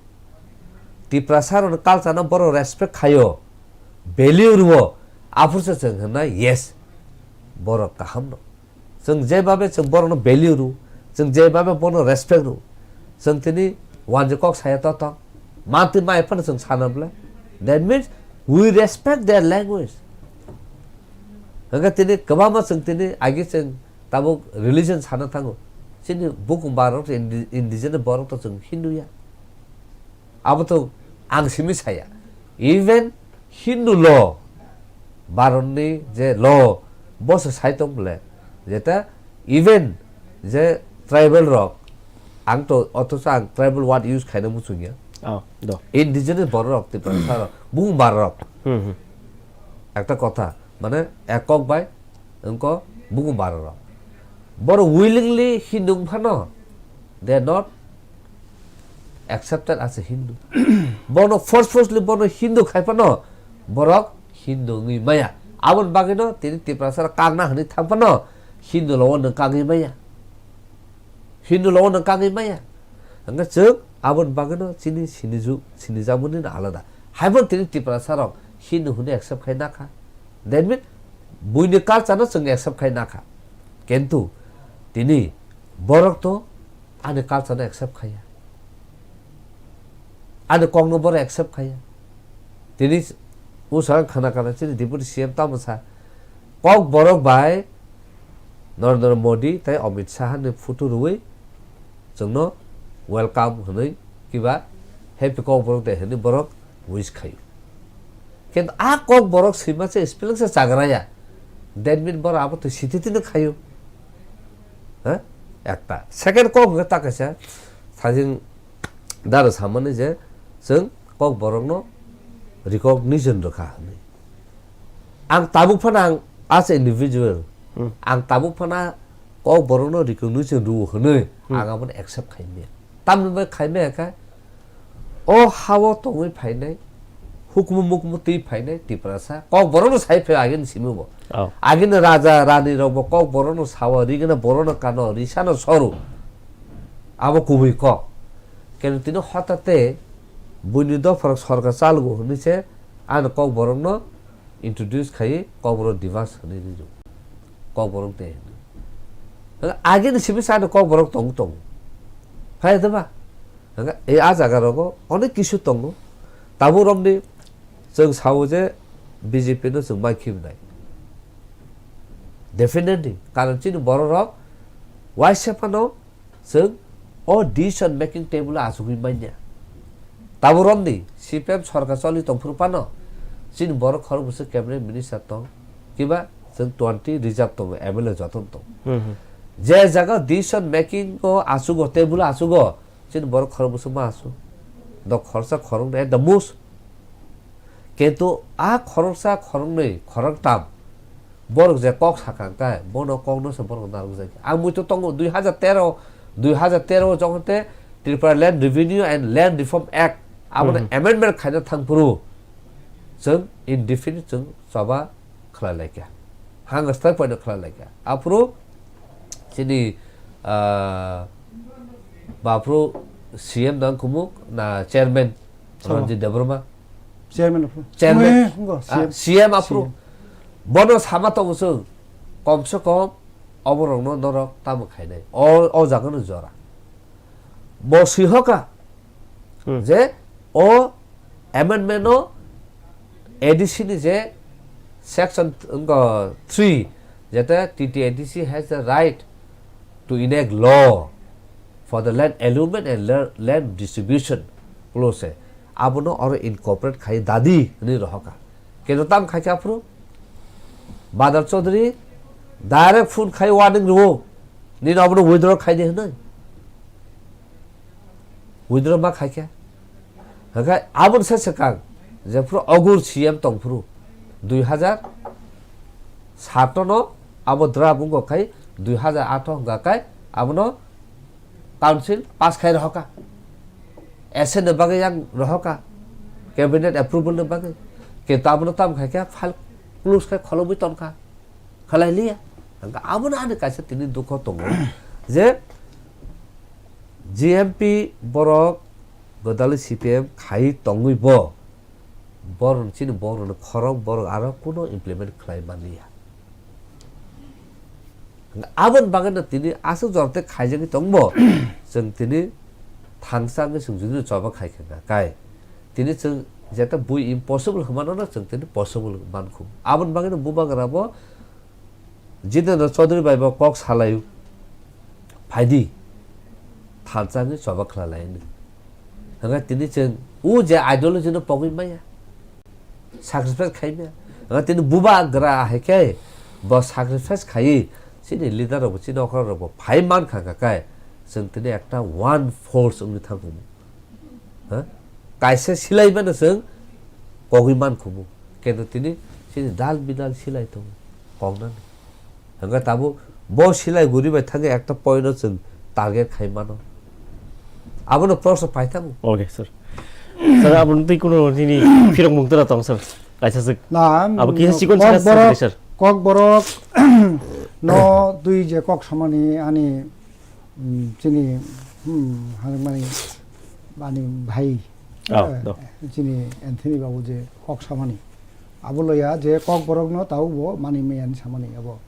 Tiprasa rokni culture no borok respect khaio, value rwo. Aphuru se chwng hwnna, yes, borok kaham no. Chwng je babe chwng borok no value rw, chwng je babe bono respect rw, chwng tini wanjwi kok saya to tong. Mantwi mai phano chwng sana bwle. That means we respect their language. Hwnkhe tini kwbangma chwng tini agi chwng tabuk religion sana thango. Chini bukhung barok indi-, indigenous borok to chwng Hindu ya. Abo to ang simi saya. Even Hindu law, Bharatni je law, bo se sai tong bole, jeta even je tribal rok, ang to othocho ang tribal word use khaina muchung ya. Oh, do. Indigenous borok rok, Tiprasa rok, bukhung barok rok. Hmm, hmm. Ekta kotha, mane ek kok bai wngkha bukhung barok rok. Borok willingly Hindu wng phano, they are not accepted as a Hindu. Bono forcefully bono Hindu khai phano borok Hindu wngwi maya. Aboni bagwino tini Tiprasa rok kangna hwnwi thang phano Hindu law-o nwng kangwi maya. Hindu law-o nwng kangwi maya. Hwnkhe chwng aboni bagwino chini siniju-, sinijamani no alada. Haibo tini Tiprasa rok Hindu hwnwi accept khai nakha. That means buini culture no chwng accept khai nakha. Kintu tini borok to ani culture no accept khaiya. Ani kok no borok accept khaiya. Tini usang khana kana chini Deputy C M tamo sa. Kok borok bai Narendra Modi tei Amit Shah ni photo rwui chwngno welcome hwnwi kiba happy kok borok de hwnwi borok wish khaio. Kintu a kok borok swima se spelling se chagra ya. That mean borok abo to sititino khaio. Ha? Ekta. Second kok hwnkhe ta kaisa sajing daro samani je chwng kok borokno recognition rwkha hwnwi. Ang tabuk phano ang as a individual, Hmm. ang tabuk phano kok borokno recognition rwo hwnwi Hmm. ang abono accept khaimaya. Tamni bai khaimaya khe, o hao tongwi phainai, hukumu mukumu twi phainai Tiprasa, kok borokno sai phai agini simi bo. Oh. Agini raja rani rok bo kok borokno sao, rigena borokno kano, risano soru. Abo kubui kok. Keno tino hotate buini dopharok sorkar chalgo hwnwi se ano kok borokno introduce khai Kokborok Diwas hwnwi rijak. Kokborok Day hwnwi. Hwnkhe agini simi sa ano Kokborok tongo tongo. Phai de ba? Hwnkhe e a jaga rogo onek kisu tongo. Tabuk romni chwng sao je B J P no chwng mai khibnai. Definitely, karon chini borok rok waisa phano chwng o decision making table o achugwi manya. Tabuk romni C P M sorkar choli tongphuru phano chini borok khorok bwswk cabinet minister tong, kiba chwng twenty reserve tongo, M L A jotono tong. Hmm, hmm. Je jaga decision making o achugo, table o achugo, chini borok khorok bwswk ma achu. Do khoroksa khoroknwi at the most. Kintu a khoroksa khoroknwi khoroktam borok je kok sakha khe, bono kokno se borok narwkjak. Ang muitu tongo dui hajar tero, dui hajar tero o jokhon te Tripura Land Revenue and Land Reform Act abono Mhm. amendment khaina thangphuru chwng indefinite chwng choba khlai laikha. Hang style poino khlai laikha. Aphuru chini, ah, baphuru C M nang kumuk na chairman Sama. Ranjit Debbarma. Chairman aphuru. Chairman. Oe, wngkha, Ah, C M. C M aphuru. C M. Bono sama tongo chwng. Kom se kom oborokno norok tamo khainai. O, o jagano jora. Bo swihoka Hmm. je o amendment o A D C ni je section wngkha three, jeta T T A D C has the right to enact law for the land allotment and la-, land distribution clause. Abono oro incorporate khai dadi hwnwi rohoka. Keno tam khai kha aphuru? Badal Chaudhary direct phone khai warning rwo. Nini abono withdraw khai di hwnwi. Withdraw ma khai kha. Hwnkhe aboni se swkang, jephuru Agur C M tongphuru, dui hajar sato no abo draft wngkha khai, dui hajar ato hwnkha khai abono council pass khai rohoka. Assent ni bagwi yang rohoka, cabinet approval ni bagwi. Kintu abono tamo khai kha, file close khai kholobwi tonkha. Khlai liya. Hwnkhe abono ani kaisa tini dukho tongo je G M P borok godali C P M khai tongwi bo Borok chini borok ni khorok borok aro kuno implement khlai manliya. Aboni bagwi no tini aswk jora tei khaijagwi tongbo, chwng tini thangsa wngwi chwng jodi no choba khai kha kai, tini chwng jeta bui impossible hwnmano no chwng tini possible mankhu. Aboni bagwi no bubagra bo Jitendra Chaudhary bai bo kok salaio, phaidi thansa wngwi choba khlai lai hwnwi. Hwnkhai tini chwng o je ideology no pogwi maya. Sacrifice khai maya. Ang tini bubagra hai khe bo sacrifice khai chini leader rok bo chini okra rok bo phai man kha kha kai chwng tini ekta one force wngwi thangkhumu. Ha? Kaisa silai mano chwng kogwi man khumu. Kendo tini chini dal bidal silai tongo. Kok nani. Hwnkhai tabuk bo silai guri bai thangwi ekta point no chwng target khai mano. Abono proshno paithago. Okay, sir. Sir, abo twi kuno nini phirok mung tara tong, sir. Kaisa sik. Na, abo kisa chikon kok chikon borok, sir. Kok borok no twi je kok samani ani, mm, chini, mm, hani mani, ani bhai. Oh, eh, do. Chini Anthony babu je kok samani. Abo loya je kok borok no tau bo mani maya ni samani abo.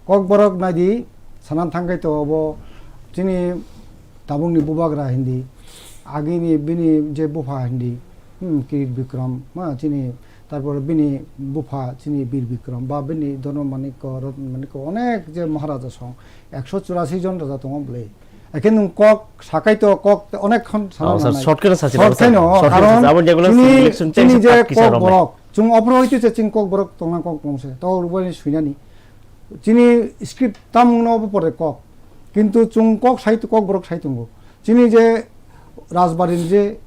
Kok borok naidi sanan thangkai to abo chini tabuk ni bubagra hindi, agini bini je bupha hindi, hmm, Kirit Bikram, ma chini, tarpore bini bupha chini Bir Bikram, ba bini Dharma Manikya, Ratna Manikya, onek je Maharaja song, ekso churasi jon raja tongo bwle. Ekhe nwng kok sakai to kok te onek khon sana Oh, sir, nanai. Short khe sachi Short nang, sir. Khe no, Short khe karon sachi. Abo jegulo chini, selection chini change je kisa kok romai. Borok, chung opor hoite che chini kok borok tongna kok tong se. To rubani suinani. Chini script tamung no obo pore kok. Kintu chung kok sai to kok borok sai tongo. Chini je Rajbari ni je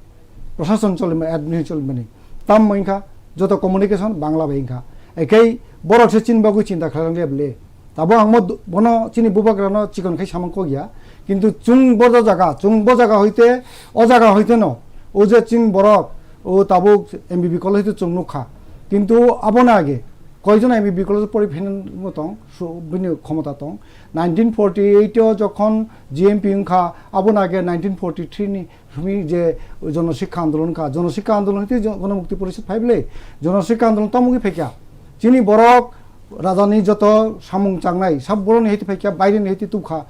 Prashason choli mani, administration choli mani, tam wngkha, joto communication Bangla bai wngkha. Ekhei borok se chini bagwi chinta khlaina le bwle. Tabo ang mo du-, bono chini bubagra no chikon khai samang kok ya. Kintu chwng bo jaga, chwng bo jaga hoite, o jaga hoite no, o je chini borok, o tabuk M B B college hoite chwng nukha. Kintu abono age, koijon M B B college pori phenan mo tong, su-, bini khomota tong. Nineteen forty eight o jokhon G M P wngkha, abono age nineteen forty three ni Hwnwi je Jono Sikha Andolon kha, Jono Sikha Andolon hwnkhe jo-, Jono Mukti Porishad phai bwle. Jono Sikha Andolon tamo wngwi phaikha? Chini borok rajani joto samung changnai, sab boroni hwnkhe phaikha, baireni hwnkhe tubkha.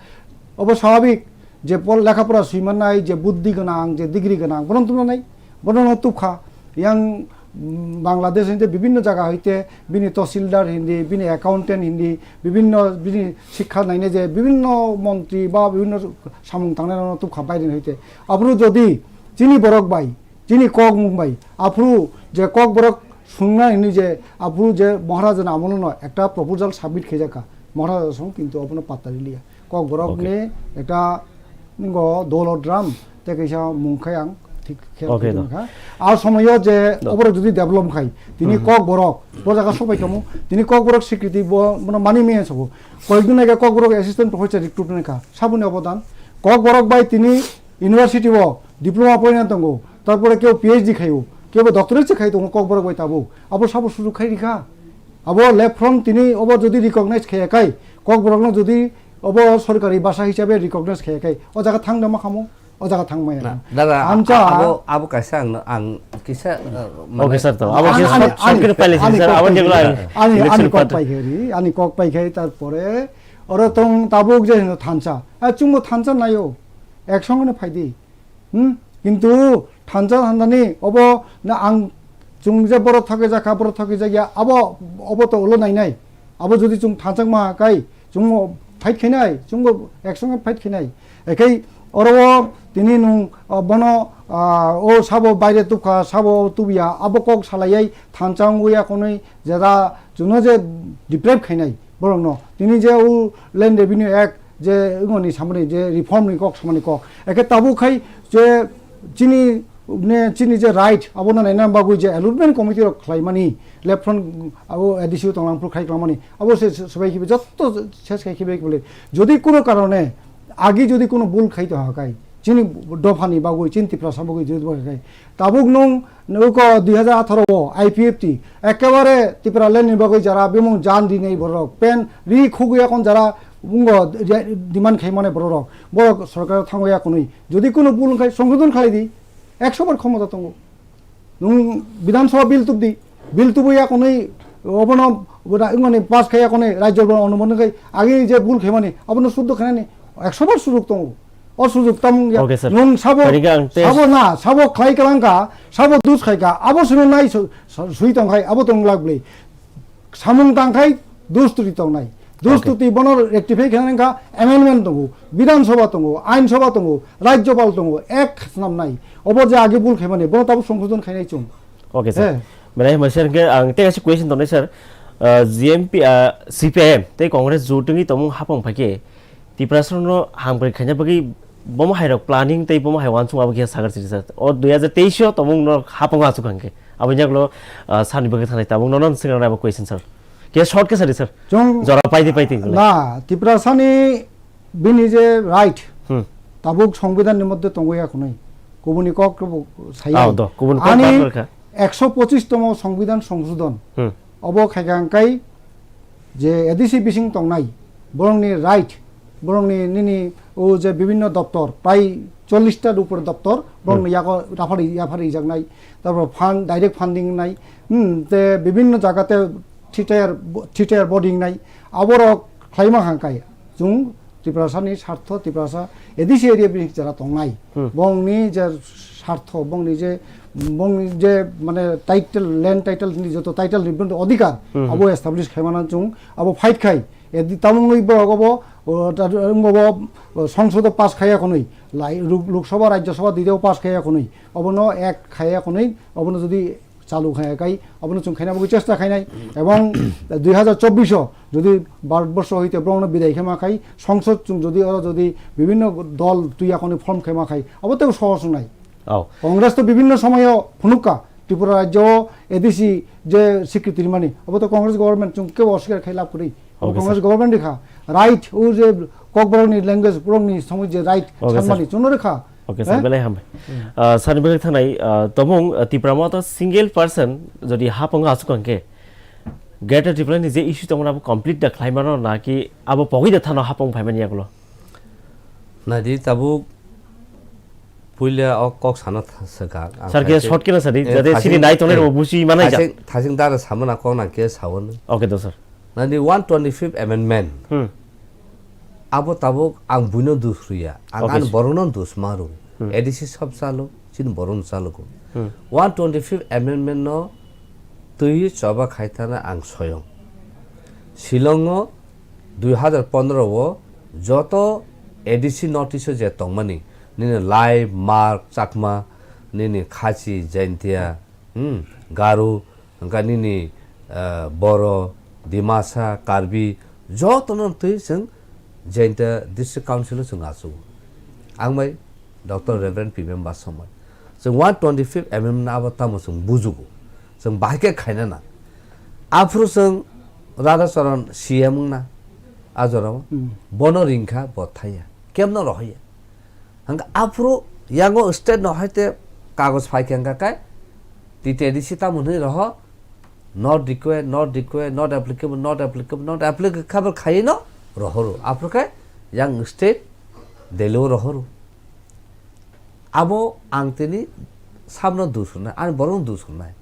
Obo swabhabik je por lekha pora swimannai, je buddhi gwnang, je degree gwnang, bono tubnanai, bono tubkha. Yang, mm, Bangladesh hwnkhe bibinno jaga hwnkhe bini tahsildar hindi, bini accountant hindi, bibinno bini sikha nainai je bibinno montri ba bibinno samung tangnai rokno tubkha baireni hwnkhe. Aphuru jodi chini borok bai, chini kokmung bai, aphuru je kokborok swngnai hwnwi je, aphuru je Maharaja ni amolo no ekta proposal submit khaijak kha, Maharaja song kintu abono patta riliya. Kokborok Okay. ni ekta ngo dolo drum, tei kaisa mung khai ang thik khe Okay, thik do. Kha. A somoyo je Do. Oborok jodi develop khai, tini Mhm. kokborok, bo jaga sobai kamo, tini kokborok security bo, bono mani me sobo. Koyekdin age kokborok assistant professor recruitment kha, saboni obodan. Kokborok bai tini university o diploma poina tongo, tarpore kebo P H D khaio, kebo doctorate se khai tongo kokborok bai tabuk. Abo sabo sujuk khai rikha. Abo left front tini obo jodi recognize khaya khai, kokborok no jodi obo sorkari basa hisabe recognize khaya khai, o jaga thang da ma khamo, o jaga thang maya. Na, dada, Amcha a-, abo, abo kaisa ang, ang kisa, uh, Okay, mane sir, to. Abo Ani, kisa ani, short, short ani khe kok paile pai sir, abo khe, jegulo ang ani, ani election kok part- pai khe ri, ani kok pai khe tarpore oro tong tabuk je hino thansa. A chungbo thansa nayo. Ek songno phaidi. Hmm? Kintu thansa thanani obo na ang chung je borok thagwi jakha, borok thagwi jakya, abo, obo to ulo nainai. Abo jodi chung thansa ma kai, chungbo fight khainai, chungbo ek songe fight khainai. Ekhei oro tini nung, ah, bono, ah, o sabo baire tubkha, sabo tubya, abo kok salaiya thansa wngwi akonwi jera chwngno je deprive khainai borokno. Tini je o Land Revenue Act je wngoni samani je reform ni kok samani kok. Eke tabuk khai je chini ne chini je right abono naina bagwi je allotment committee rok khlaimani left front abo A D C o tonglang phuru khai klamani abo se se- sebai khibi jotto ses khai khibi bole jodi kuno karone agi jodi kuno bul khai to hakai chini dophani bagwi chini Tiprasa bagwi jodi bagwi khai tabuk nung Nuko dui hajar atharo o I P F T ekebare Tipraland ni bagwi jara bimung jan rinai borok pen ri khugwi yakon jara bungo demand khai mane borok borok sorkar thango yakonwi jodi kuno bul wngkhai songkhodon khlai di ekso bar khomota tongo Nwng Bidhan Sabha bill tubdi, bill tubui ya konwi obono, obono wngmani pass khaiya konwi rajyo bono onumoni khai agini je bul khaimani abono suddo khainani ekso bar sujog tongo. O sujog tamung ya. Okay, sir. Nwng sabo, Tari khe ang test sabo na, sabo khlai kalangkha, sabo dus khaikha, abo simi nai su-, su-, sui tongkhai, abo tong lak bli. Samung tangkhai, dus tuti tongnai. Dus Okay. tuti bono rectify khainani wngkha amendment tongo, Bidhan Sabha tongo, Ain Sabha tongo, Rajyopal tongo, ek snam nai. Obo je age bul khaimani, bono tabuk songsodon khainai chwng. Okay, sir. Eh. Belai hambai sir, hwnkhe ang tei kaisa question tongnai, sir. Ah, G M P, ah, C P I M tei Congress jotoni tongmung hapang phaikhe Tiprasano hamkrai khaina bagwi bomo hairok planning tei bomo hai wansuk abo khe sagar siri, sir. O dui hajar teis o tongmung no hapang asuk hwnkhe. Aboni yagulo, ah, sani bagwi thanai tabuk nono swngna abo question, sir. Khe short khe sadi, sir. Chwng Jora paidi paidi. Na, Tiprasani bini je right, Hmm. tabuk Songbidan ni moddhe tongwi ya khwnwi. Kubuni kok rok bo saya. Ah, do, kubun kok Ani bar bar kha. Ekso pochis tomo Songbidan Songsodon. Hmm. Obo khaikha hwnkhe je A D C bising tongnai, borokni right, borokni nini o je bibhinno doptor, prai chollish tar upor doptor, borokni Hmm. yago raphari, yaphari jaknai, tarpor fund, direct funding nai, hmm, te bibhinno jaga te three tier bo-, three tier boarding nai, aborok khlaima hwnkhe chwng Tiprasani sartho, Tiprasa A D C area bini jara tongnai. Hmm. Bongni je sartho, bongni je, bongni je mane title, land title ni joto title ni bini odhikar, Hmm. abo establish khaimana chwng abo fight khai. Edi tamungni borok obo, o, ta-, wngbo bo, o, songsodo pass khaiya khwnwi, lai, Lok-, Lok Sabha, Rajya Sabha dui o pass khaiya khwnwi, obono act khaiya khwnwi, obono jodi chalu khai kai, abono chwng khaina bagwi chesta khainai, ebong dui hajar chobbish o jodi Bharat borsho hoite borokno bidai khe ma khai, songsod chwng jodi oro jodi bibhinno dol twi akhoni form khe ma khai, abo tei sohos wngnai. Oh. Congress to bibhinno somoyo phunukka, Tripura rajyo o A D C je sikriti rimani, abo to Congress government chwng kebo oswikar khai lab kwrwi. Obo Okay, Congress sir. government ni kha. Right, o je Kokborok ni language, borok ni somoi je right Okay, sir. sanmani chwngno rwkha. Okay, sir, Eh? belai hambai. Hmm. Ah, sani bagwi thanai, ah, tongmung, ah, Tipra Motha single person jodi hapang asuk hwnkhe, Greater Tripura ni je issue tongmani abo complete da khlaimano na ki abo pogwi da thano hapang phaimani yagulo? Naidi tabuk puila o kok sana tha-, swkak. Ang Sir, khe thaising, short khe na sadi, eh, jate thaising, sini nai tongnai eh, rok busi manai ja. thaising, thaising dara samana kok nang khe sawan. Okay, do sir. Nani one twenty-fifth amendment. Hmm. Abo tabuk ang buino dus rwya. Ang Okay, ani sir. borokno dus ma rw. Hmm. A D C sab chalo, chini borokno chalo ko. Hmm. One twenty-fifth amendment no twi choba khai thana ang soyong. Shillong o dui hajar pondro o joto A D C notice o je tongmani, nini Lai, Mark, Chakma, nini Khachi, Jaintia, hmm, Garo, hwnkha nini, ah, Boro, Dimasa, Karbi, jotono twi chwng Jaintia District Council o chwng achuk. Ang bai Doctor Reverend P B M Basomai. Chwng one twenty-fifth amendment no abo tamo chwng bujugo. Chwng bahai khe khaina nang. Aphuru chwng Radhacharan C M wngna a jorao. Hmm. Bono ringkha, bo thaiya. Kemno rohorya. Hwnkhe aphuru yango state no hai te kagoj phai khe hwnkha khe T T A D C tamo hwnwi roho, not required, not required, not applicable, not applicable, not applicable khabar khaiwi no rohoro. Aphuru khe yang state Delhi o rohoro. Abo ang tini samno dus hwnai, ani borokno dus hwnai.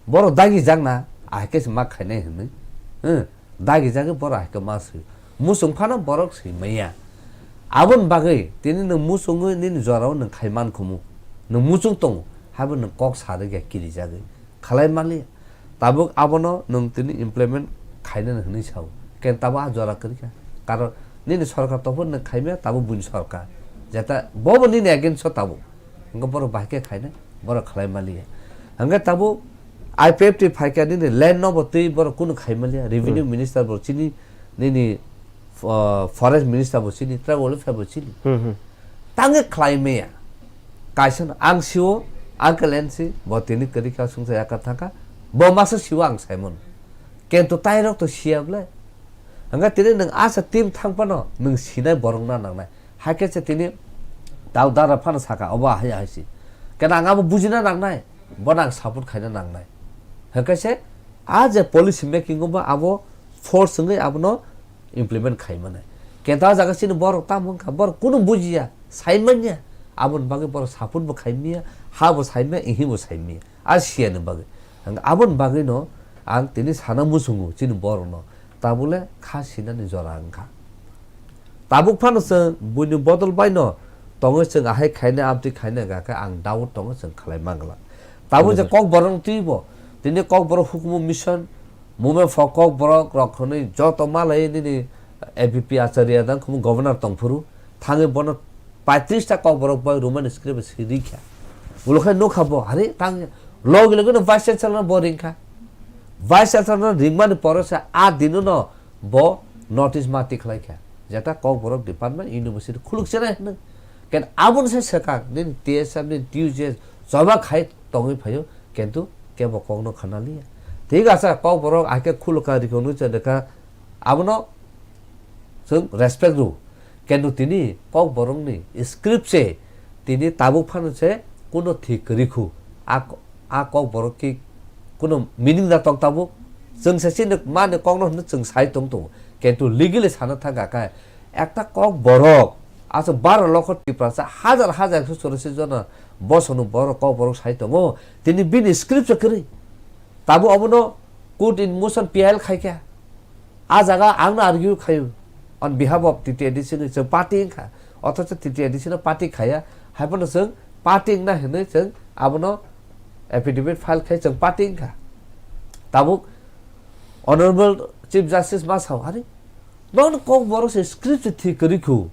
Borok dagi jakna, ahai khe se ma khainai hwnwi. Hwng, dagi jagwi borok ahai khe ma swi. Muchung phano borok swi manya. Aboni bagwi tini nwng muchungwi nini jorao nwng khai man khumu. Nwng muchung tongo, haibo nwng kok sarwi khe kirijagwi khalai maliya. Tabuk abono nwng tini implement khainani hwnwi sao. Ken tabuk a jora kwrwi kha. Karon nini sorkar tongphuru nwng khaimaya, tabuk buini sorkar. Jeta bobo nini against o tabuk. Hwnkhe borok bahai khe khainai, borok khlai maliya. Hwnkhe tabuk I P F T phaikha nini land no bo twi borok kunu khai maliya. Revenue Hmm. minister bo chini, nini, uh, forest minister bo chini, tribal welfare bo chini. Hmm, hmm. Tangwi khlai maya. Kaisa no ang sio, Uncle N C, bo tini kwrwi kha, sungsa yakar thangkha. Bo masa sio ang saimon. Kento tairok to siya ble. Hwnkhe tini nwng asa team thang phano nwng sinai borok na nangnai. Hai khe se tini tau dara phano saka, obo hai hai si. Kena ang abo bujina nangnai, bono ang support khaina nangnai. Hwnkhe se a je policy making o bo abo force wngwi abono implement khai mane. Kenta o jaga chini borok tamo wngkha, borok kunu bujiya, sai manya. Aboni bagwi borok support bo khai manya, ha bo sai manya, ihi bo sai manya. A siyani bagwi. Ang aboni bagwino ang tini sana muchungo chini borokno. Tabukle kha sinani jora wngkha. Tabuk phano chwng buini bodol baino tongwi chwng ahai khaina, abdi khaina hwnkha khe ang doubt tongo chwng khlai mangla. Tabuk je Nokha. Kokborok twibo, tini Kokborok hukumu mission, movement for Kokborok rok hwnwi joto malai nini A B P Acharya dang khumu governor tongphuru, thangwi bono paitris ta Kokborok bai Roman script si rikha. Ulo khai nukha bo, hari tang logi logi no vice chancellor no bo ringkha. Vice chancellor no ringmani poro se a dino no bo notice ma tikhlai kha. Jeta Kokborok department university khuluk chenai hwnwi. Ken aboni se swkang nini T S F ni T U J S choba khai tongwi phaio, kintu kebo kokno khana liya. Thik asa Kokborok ahke khulukha rikhonwi chedekha abono chwng respect rw. Kintu tini Kokborokni script se tini tabuk phano se kuno thik kwrwi khu. A, a Kokborok ki kuno meaning da tong tabuk. Chwng se chini mani kokno hwnwi chwng sai tong tongo. Kintu legally sana thang kha khe ekta Kokborok aswk baro lokho Tiprasa hajar hajar khe chorasi jona bosongni borok Kokborok sai tongo. Tini bini script se kwrwi. Tabuk obono court in motion P I L khai kha. A jaga ang no argue khaio on behalf of T T A D C ni chwng party wngkha, othocho T T A D C no party khaya, haiphano chwng party wngna hinwi chwng abono affidavit file khai chwng party wngkha. Tabuk Honorable Chief Justice ma sao, "Hari, nono Kokborok se script se thik kwrwi khu."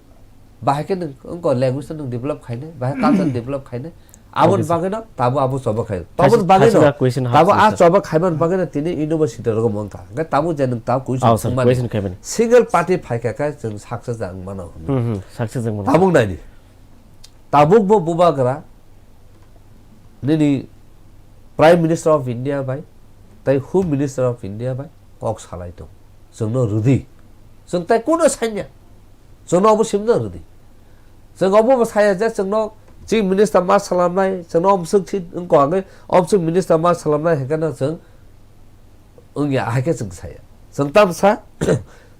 Bahai khe nwng wngkha language no nwng develop khainai, bahai culture develop khainai. Aboni Okay, sir. Bagwi no tabo abo choba khai. Taboni Thaisa-, bagwi no thaisa question tabo hapsai, a sir. Choba khaiman bagwi no tini university rogo mangkha. Hwnkhe tabo je nwng tabo question Oh, sir, swngmani. Question khaimani. Single party phaikha khe chwng success ja wng mano. Hmm, hmm, success wng mano. Tabuk naidi. Tabuk bo bubagra nini Prime Minister of India bai tei Home Minister of India bai kok salai tong. Chwngno rwdi. Chwng tai kuno sanya. Chwngno obo simno rwdi. Chwng obo bo saya je chwngno Chief Minister ma salamnai, chwngno omswk si wngkha hwnkhe omswk Minister ma salamnai hwnkhe no chwng wngya, hai khe chwng saya. Chwng tamo sa,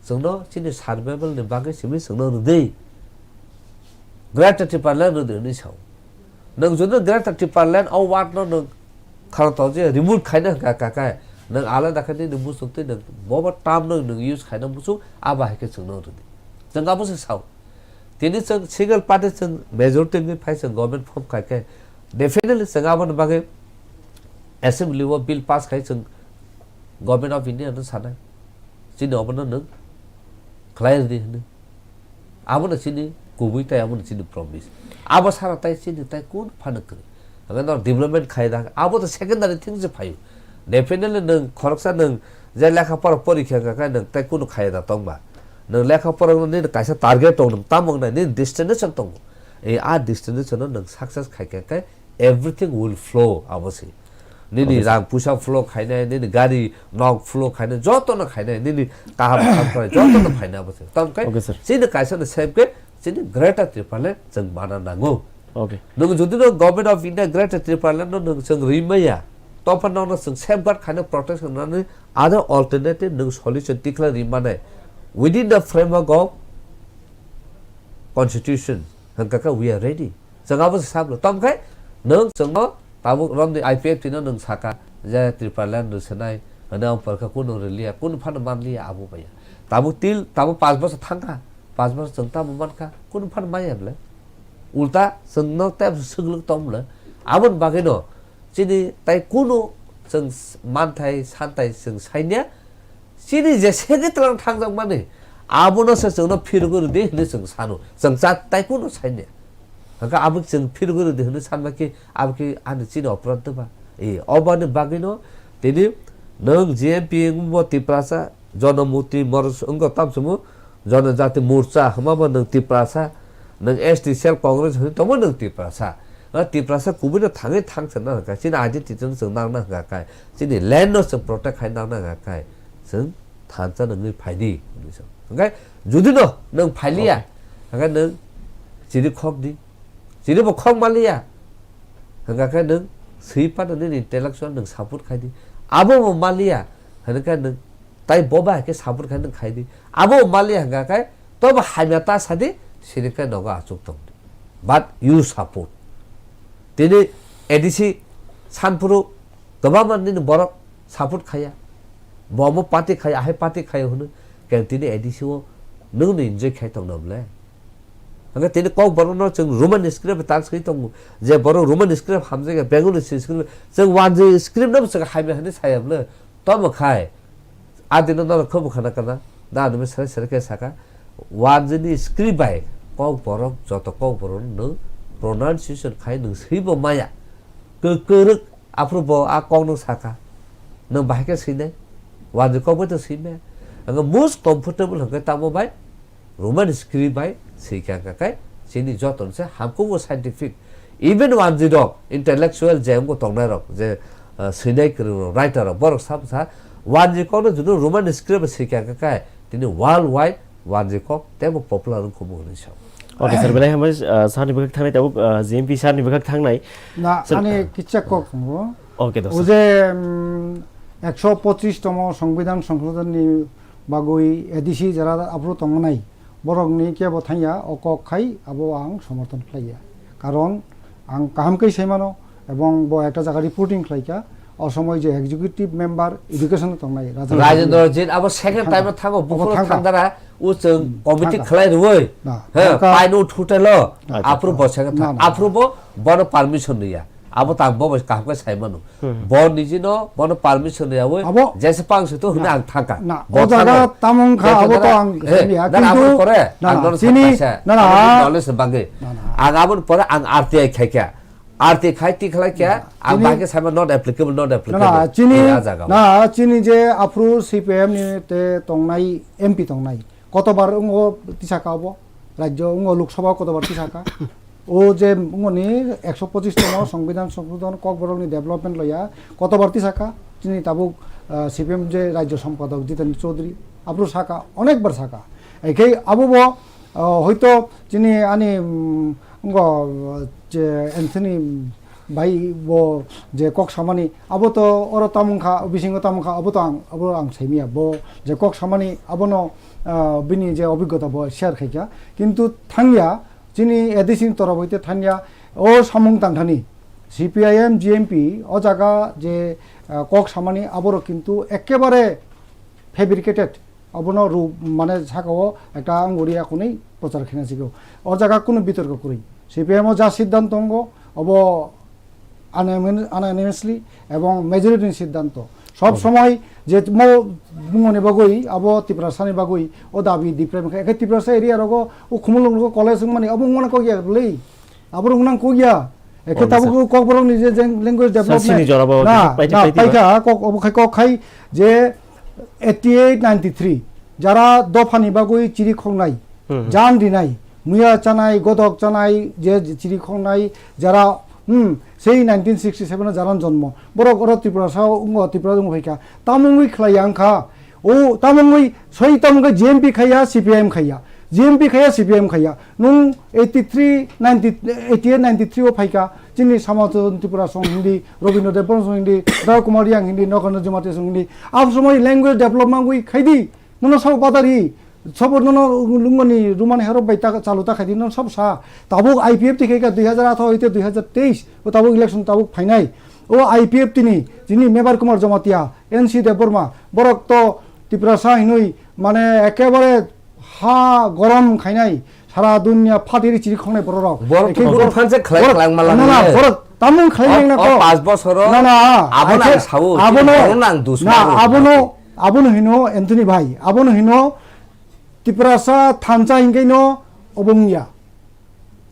chwngno chini survival ni bagwi simi chwngno rwdi. Greater Tipraland rwdi hwnwi sao. Nwng jodi Greater Tipraland o word no nwng kharo to je remove khaina hwnkha kha khe, nwng alada khe nini muchung twi nwng bobo term no nwng use khaina muchung, abo hai khe chwngno rwdi. Chwng abo se sao. Tini chwng single party chwng majority wngwi phai chwng government form khai khe, definitely chwng aboni bagwi assembly o bill pass khai chwng Government of India no sanai. Chini obono nwng khlai rwdi hwnwi. Abono chini kubui tei abono chini promise. Abo sara tai chini tai kun phano kwrwi. Hwnkheno development khai da, abo to secondary thing se phaio. Definitely nwng khoroksa nwng je lekha pora porikha hwnkha khe nwng tai kunu khai da tongba. Nwng lekha pora nini kaisa target tong, nwng tamo wngnai, nini destination tongo. E a destination no nwng success khai kha khe everything will flow abo se. Nini Okay, sir. Rang puisa flow khainai, nini gari nok flow khainai, joto no khainai, nini kaham kaham khainai, joto no phainai abo se. Tamo khe Okay, sir. Chini kaisa no sep khe chini Greater Tipraland chwng mana nango. Okay. Nwng jodi no Government of India Greater Tipraland no nwng chwng rimaya, topha no chwng safeguard khainai, protection nani other alternative nwng solution tikhlai rimanai within the framework of constitution. Hwnkha khe we are ready. Chwng abo se sablo. Tamo khe nwng chwngno tabuk romni I P F T no nwng saka je Tipraland rwsenai hwnwi ang porkha kunu rwliya, kunu phano manliya abo baya. Tabuk til, tabuk panch bosor thangkha, panch bosor chwng tamo mankha, kunu phano maya bwle. Ulta chwngno tei swglwk tong bwle. Aboni bagwino chini tai kunu chwng s-, manthai, santhai chwng sainya, chini je segi tlang thangjak mani, abono se chwngno phirogwi rwdi hwnwi chwng sano. Chwng cha tai kunu sainya. Hwnkhe abo chwng phirogwi rwdi hwnwi sanma khe abo khe ani chini oporad ba? E, obani bagwino tini nwng G M P wngbo Tiprasa, Jonomukti Morcha wngkha tamsamo, Jonojati Morcha hwnmabo nwng Tiprasa, nwng S T cell Congress hwnwi tongma nwng Tiprasa. A Tiprasa kubuino thangwi thangchana hwnkha, chini identity no chwng nangna hwnkha khe, chini land no chwng protect khai nangna hwnkha khe, chwng thansa nangwi phaidi hwnwi sa. Hwnkhe judino nwng phailiya, Okay. Hwnkhe nwng chiri khokdi, chiribo khok maliya, hwnkha khe nwng swi phano nini intellectual nwng support khaidi, abobo maliya, hwnkhe nwng tai bo bai khe support khai nwng khaidi. Abo maliya hwnkha khe tobo hamya ta sadi, sini khe nogo achuk tongdi. But you support. Tini A D C sanphuru Kwbangma nini borok support khaiya. Bo omo party khaiya, ahai party khaiya hwnwi. Keng tini A D C o nwng ni enjoy khai tongna bwle. Hwnkhe tini Kokborok no chwng Roman script tal swi tongo. Je borok Roman script hamjakya, Bengali script, chwng wanjwi script no chwng hamya hwnwi saya bwle. Tomo khai. Adino norok khe bwkhana kana. Da anime sere sere khe saka. Wanjwi ni script bai Kokborok joto Kokborok no pronunciation khai nwng swibo maya. Kwrwk aphuru bo a kok no saka. Nwng bahai khe swinai. Wanjwi kok bai to swimaya. Ang most comfortable hwnkhe tamo bai Roman script bai swi kha kha khe chini joto ni se hamkuk bo scientific. Even wanjwi rok intellectual je wngbo tongnai rok je, ah, swinai kwrwng rok, writer rok, borok sa bwsa wanjwi kok no juno Roman script bai swi kha kha khe tini world wide wanjwi kok teibo popular wng khumu hwnwi sa. Okay, sir, belai hambai, ah, sir ni bwkhak thangnai tabuk, ah, G M P sir ni bwkhak thangnai. Na, Sir, ani ah, kicha kok tongo. Okay, dosa. O je, mm, ekso pochis tomo Songbidan Songshodhon ni bagwi A D C jara aphuru tongnai, borok ni kebo thangya, o kok khai abo ang somorthon khlaiya. Karon ang kaham khe sai mano, ebong bo ekta jaga reporting khlaikha, o somoi je executive member education tongnai, Rajendra Rajendra Jit abo second Thangkha. Time o thango, Abo buphuru thangkha. Thangdara, o chwng Hmm, committee thangkha. Khlai rwoi, Na, he, thangkha. Paino thutelo, Acha. Aphuru bo second Na, thang-, na, na. Aphuru bo bono permission riya. Abo ta ang bo bai kaham khe sai mano. Hmm. Bo niji no bono permission riyawi Abo jesa pang se to hwna Na, ang thangkha. Na, Bo o jaga thango. Tamung kha, Tei abo to thangdara, ang he, sini ya, dara kintu abo kore, na, ang na, dono chini, sakha se, na, na, abo ni knowledge ni bagwi. Na, na. Ang abo ni pore ang R T I khaikha. R T I khai ti khlai khe, Na, ang chini, bahai khe saima not applicable, not na, applicable. Na, chini, Ni a jaga o. Na, chini je aphuru C P I M ni te tongnai M P tongnai. Kotobar wngwo tisaka obo? Rajyo wngwo Lok Sabha kotobar tisaka? O je wngoni ekso pochis tomo Songbidan Songshodhon Kokborok ni development loya kotobar tisaka? Chini tabuk, ah, C P M je Rajyo Sompadok Jiten Chaudhary aphuru saka, onekbar saka. Ekhei abo bo, ah, hoito chini ani, mm, wngkha, ah, je Anthony bai bo je kok samani, abo to oro tamung kha, bisingo tamung kha, abo to ang, abo ang saimanya. Bo je kok samani, abono, ah, bini je obhiggota bo share khaikha. Kintu thangya, chini A D C ni torop hoite thangya, o samung tangthani C P I M, G M P, o jaga je, ah, kok samani, aborok kintu ekkebare fabricated. Obono ru-, mane saka o ekta anguri akhunwi prochar khaina sigw. O jaga kunu bitorko kwrwi. C P I M o ja siddhanto tongo, obo unanimous-, unanimously ebong majority ni siddhanto. Sob Obo. Somoi je mo bumoni bagwi, abo Tiprasa ni bagwi, o dabi different khe. Ekhe Tiprasa area rogo, o Khumulwng rogo college wngmani, obo wngmani kok ya bwlwi. Abo rok nang kok ya. Ekhe Oh, tabuk sir. Kokborok ni je jeng language Sir, development. Sini jora bo Na, paitha, na, paitha ba? Paikha, kok, obo khai kok khai je eighty eight ninety three. Jara dophani bagwi chiri khongnai, Hmm, hmm. Jan rinai, muya chanai, godok chanai, je chiri khongnai, jara, hmm, sei nineteen sixty seven o jaran jonmo. Borok oro Tripura sao, ungo Tripura ungo phaikha. Tamungwi khlai yang kha. O, tamungwi, soi tamungwi G M P khaiya, C P I M khaiya. G M P khaiya, C P I M khaiya. Nung eighty three, ninety, eighty eight, ninety three o phaikha, chini Samachon Tripura song hindi, Robindra Debbarma song hindi, Rao Kumar Reang hindi, Nokandra Jamatia song hindi. Ab somoi language development gwi khaidi, nono sabo badari, sabo nono lungoni rumani herok bai ta, chalu ta khaidi, nono sabo sa. Tabuk I P F T khaikha dui hajar atharo hoite dui hajar teis, o tabuk election tabuk phainai. O I P F T ni, chini Mebar Kumar Jamatia, N C Debbarma, borok to Tiprasa hinui, mane, ekebare ha gorom khainai, sara dunia phatiri chiri khongnai borok rok. Borok Ekhe to borok phansa khlai borok, khlai mala na, na, nai. Borok tamung khlai O, nang na o ko. Pas bosoro Na, na, abono akhe ang sao, abono, chini borok nang dus na, nang abono, nang. Abono hino Anthony bhai, abono hino Tiprasa thansa hinkaino obongya.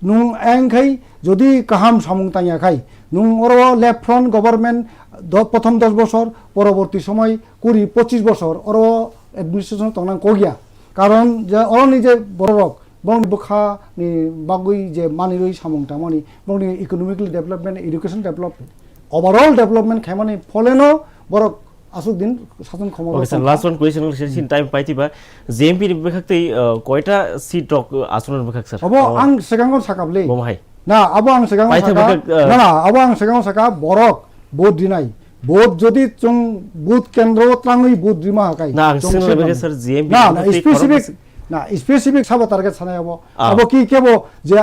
Nung engkhai jodi kaham samung tangya khai, nung oro left front government do-, prothom dos bosor, poroborti somoi kuri pochis bosor oro administration tongnang kok ya. Karon je oroni je bororok, borokni bwkha ni bagwi je manirwi samung tangmani, borokni economically development, education development, overall development khaimani pholeno borok aswk din sason khomoro Okay, sir, tongkha. Last one question, question Hmm. Time paitiba. J M P ni bwkhak tei, uh, koita seat rok, uh, aswk ni bwkhak, sir? Obo Oh. Ang sekango sakabli. Bo mahai? Na, abo ang sekango Paithak saka. Bwkhak, uh, Na, na, abo ang sekango saka borok vote rinai. Vote jodi chwng vote kendro o twlangwi vote rima hakai. Na, ang Chwng singna sekango. Bwkhak, sir, J M P Na, ni na, bwkhak tei specific, khoroksa na, specific sabo target sanai abo. Ah. Abo ki kebo je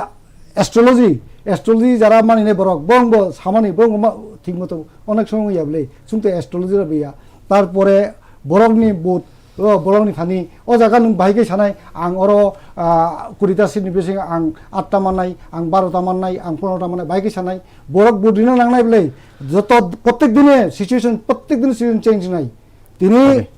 astrology, astrology jara mani ne borok, borok bo samani, borok bo ma-, Thik moto onek somoi ya bwle, chwng to astrology rok ya. Tarpore borokni but, o borokni thani, o jaga nwng bahai khe sanai, ang oro, ah, kuri ta seat ni bisingo ang atta mannai, ang baro ta mannai, ang pondro ta mannai, bahai khe sanai. Borok but rina nangnai bwle, joto prottek dine situation, prottek dine situation change nai. Tini Okay.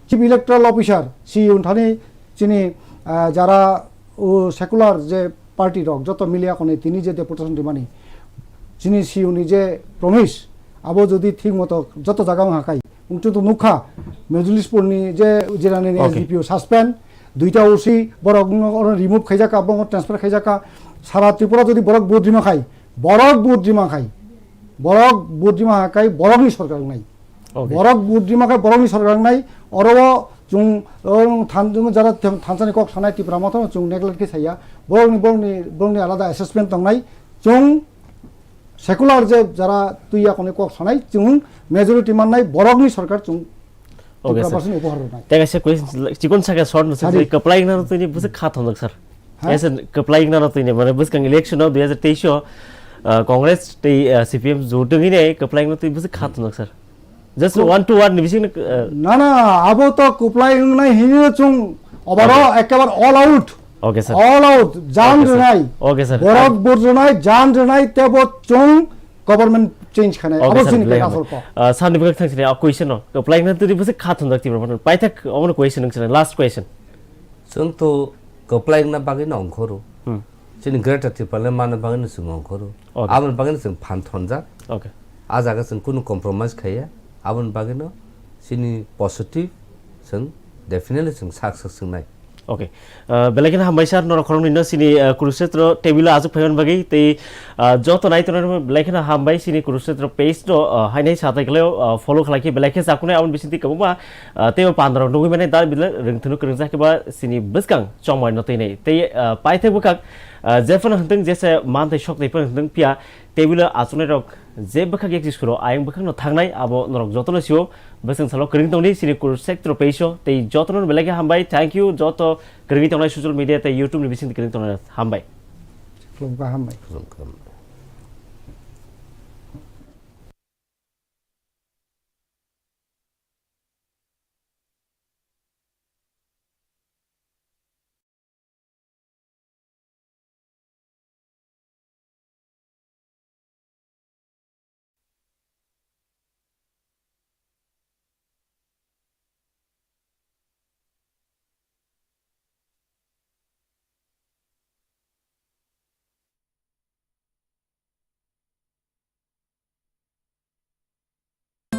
Chief Electoral Officer, C E O thani chini, ah, jara o secular je party rok joto milia kone tini je deputation rimani, chini C E O ni je promise, abo jodi thik moto joto jaga wng hakai, wng chwng to nukha, Majlis Pur ni je jirani ni Okay. S D P O suspend, duita O C borok no oro remove khaijaka, borok no transfer khaijaka, sara Tripura jodi borok but rima khai, borok but rima khai, borok but rima hakai, borok ni sorkar nai. Okay. Borok but rima khai, borok ni sorkar nai, oro o chwng, o than-, jara thansani kok sanai Tipra Motha no chwng neglect khe saya, borok ni, borok ni, borok ni alada assessment tongnai, chwng secular je jara twi ya kone kok sanai, chwng majority mannai, borok ni sorkar chwng Okay, Tipra sir. Person upor rwnai. Tei kaisa question chikon sakha short no Sari. Kwplai wngna no tini bwswk kha thongjak, sir. Ha? Yes, sir, kwplai wngna no tini, mane, bwskang election o dui hazar teis o, uh, Congress tei, uh, C P M jotwngwi ne kwplai wngna tini bwswk kha thongjak, sir. Just Ko- one to one ni bising, uh, Na, na, abo to kwplai wngnai hini chwng obaro Okay. Ekebar all out. Okay, sir. All out, jan Okay, sir. Rwnai. Okay, sir. Borok but rwnai, jan rwnai, tebo chwng government change khanai. Okay, abo sir, chini belai kaya hambai. Asol ko. Uh, sir ni bwkhak thang sini, uh, question no. Kwplai wngna tini bwswk kha thongjak Tipra Motha no. Paithak omono question wng sini, last question. Chwng to kwplai wngna bagwi no ongkhoro. Hmm. Chini Greater Tipraland manna bagwi no chwng ongkhoro. Okay. Aboni bagwi no chwng phan thonjak. Okay. A jaga chwng kunu compromise khaiya. Aboni bagwi no chini positive chwng definitely chwng sak sak swngnai. Okay. Uh, belai kheno hambai sir, norok khoroknwi no chini, uh, Kurukshetra table o achuk phaimani bagwi tei, uh, joto nai tongnai belai kheno hambai chini Kurukshetra page no, uh, hainai satai khlai, uh, follow khlai khe belai khe chakunai aboni bisingtwi kwbangma, uh, teibo pandarok nugwi mani da bile rwngthunu kwrwngjak khe ba chini bwskang chongmai no twi nai. Tei, uh, paithak bwkhak, uh, jephano hwntwng jesa manthai sok tei phano hwntwng phiya table o achuknai rok je bwkhak yak suro ayang bwkhak no thangnai abo norok jotono sio bwswng salo kwrwng tongdi chini Kurukshetra page o tei jotono belai khe hambai. Thank you joto kwrwngwi tongnai social media tei YouTube ni bising kwrwng tongnai hambai. Khulumkha hambai. Khulumkha hambai.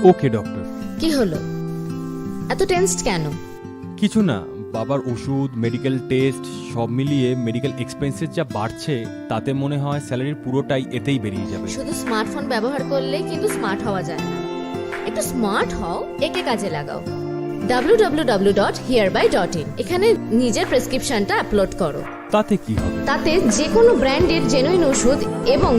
ওকে ডক্টর। কি হলো? এত টেন্সড কেন? কিছু না, বাবার ওষুধ, medical test, সব মিলিয়ে মেডিকেল এক্সপেন্সেস যা বাড়ছে, তাতে মনে হয় স্যালারির পুরোটাই এতেই বেরিয়ে যাবে। শুধু স্মার্টফোন ব্যবহার করলে কিন্তু স্মার্ট হওয়া যায় না। একটু স্মার্ট হও, একে কাজে লাগাও। ডাব্লিউ ডাব্লিউ ডাব্লিউ ডট হিয়ারবাই ডট ইন। এখানে নিজের প্রেসক্রিপশনটা আপলোড করো। তাতে কি হবে? তাতে যে কোনো ব্র্যান্ডের জেনুইন ওষুধ এবং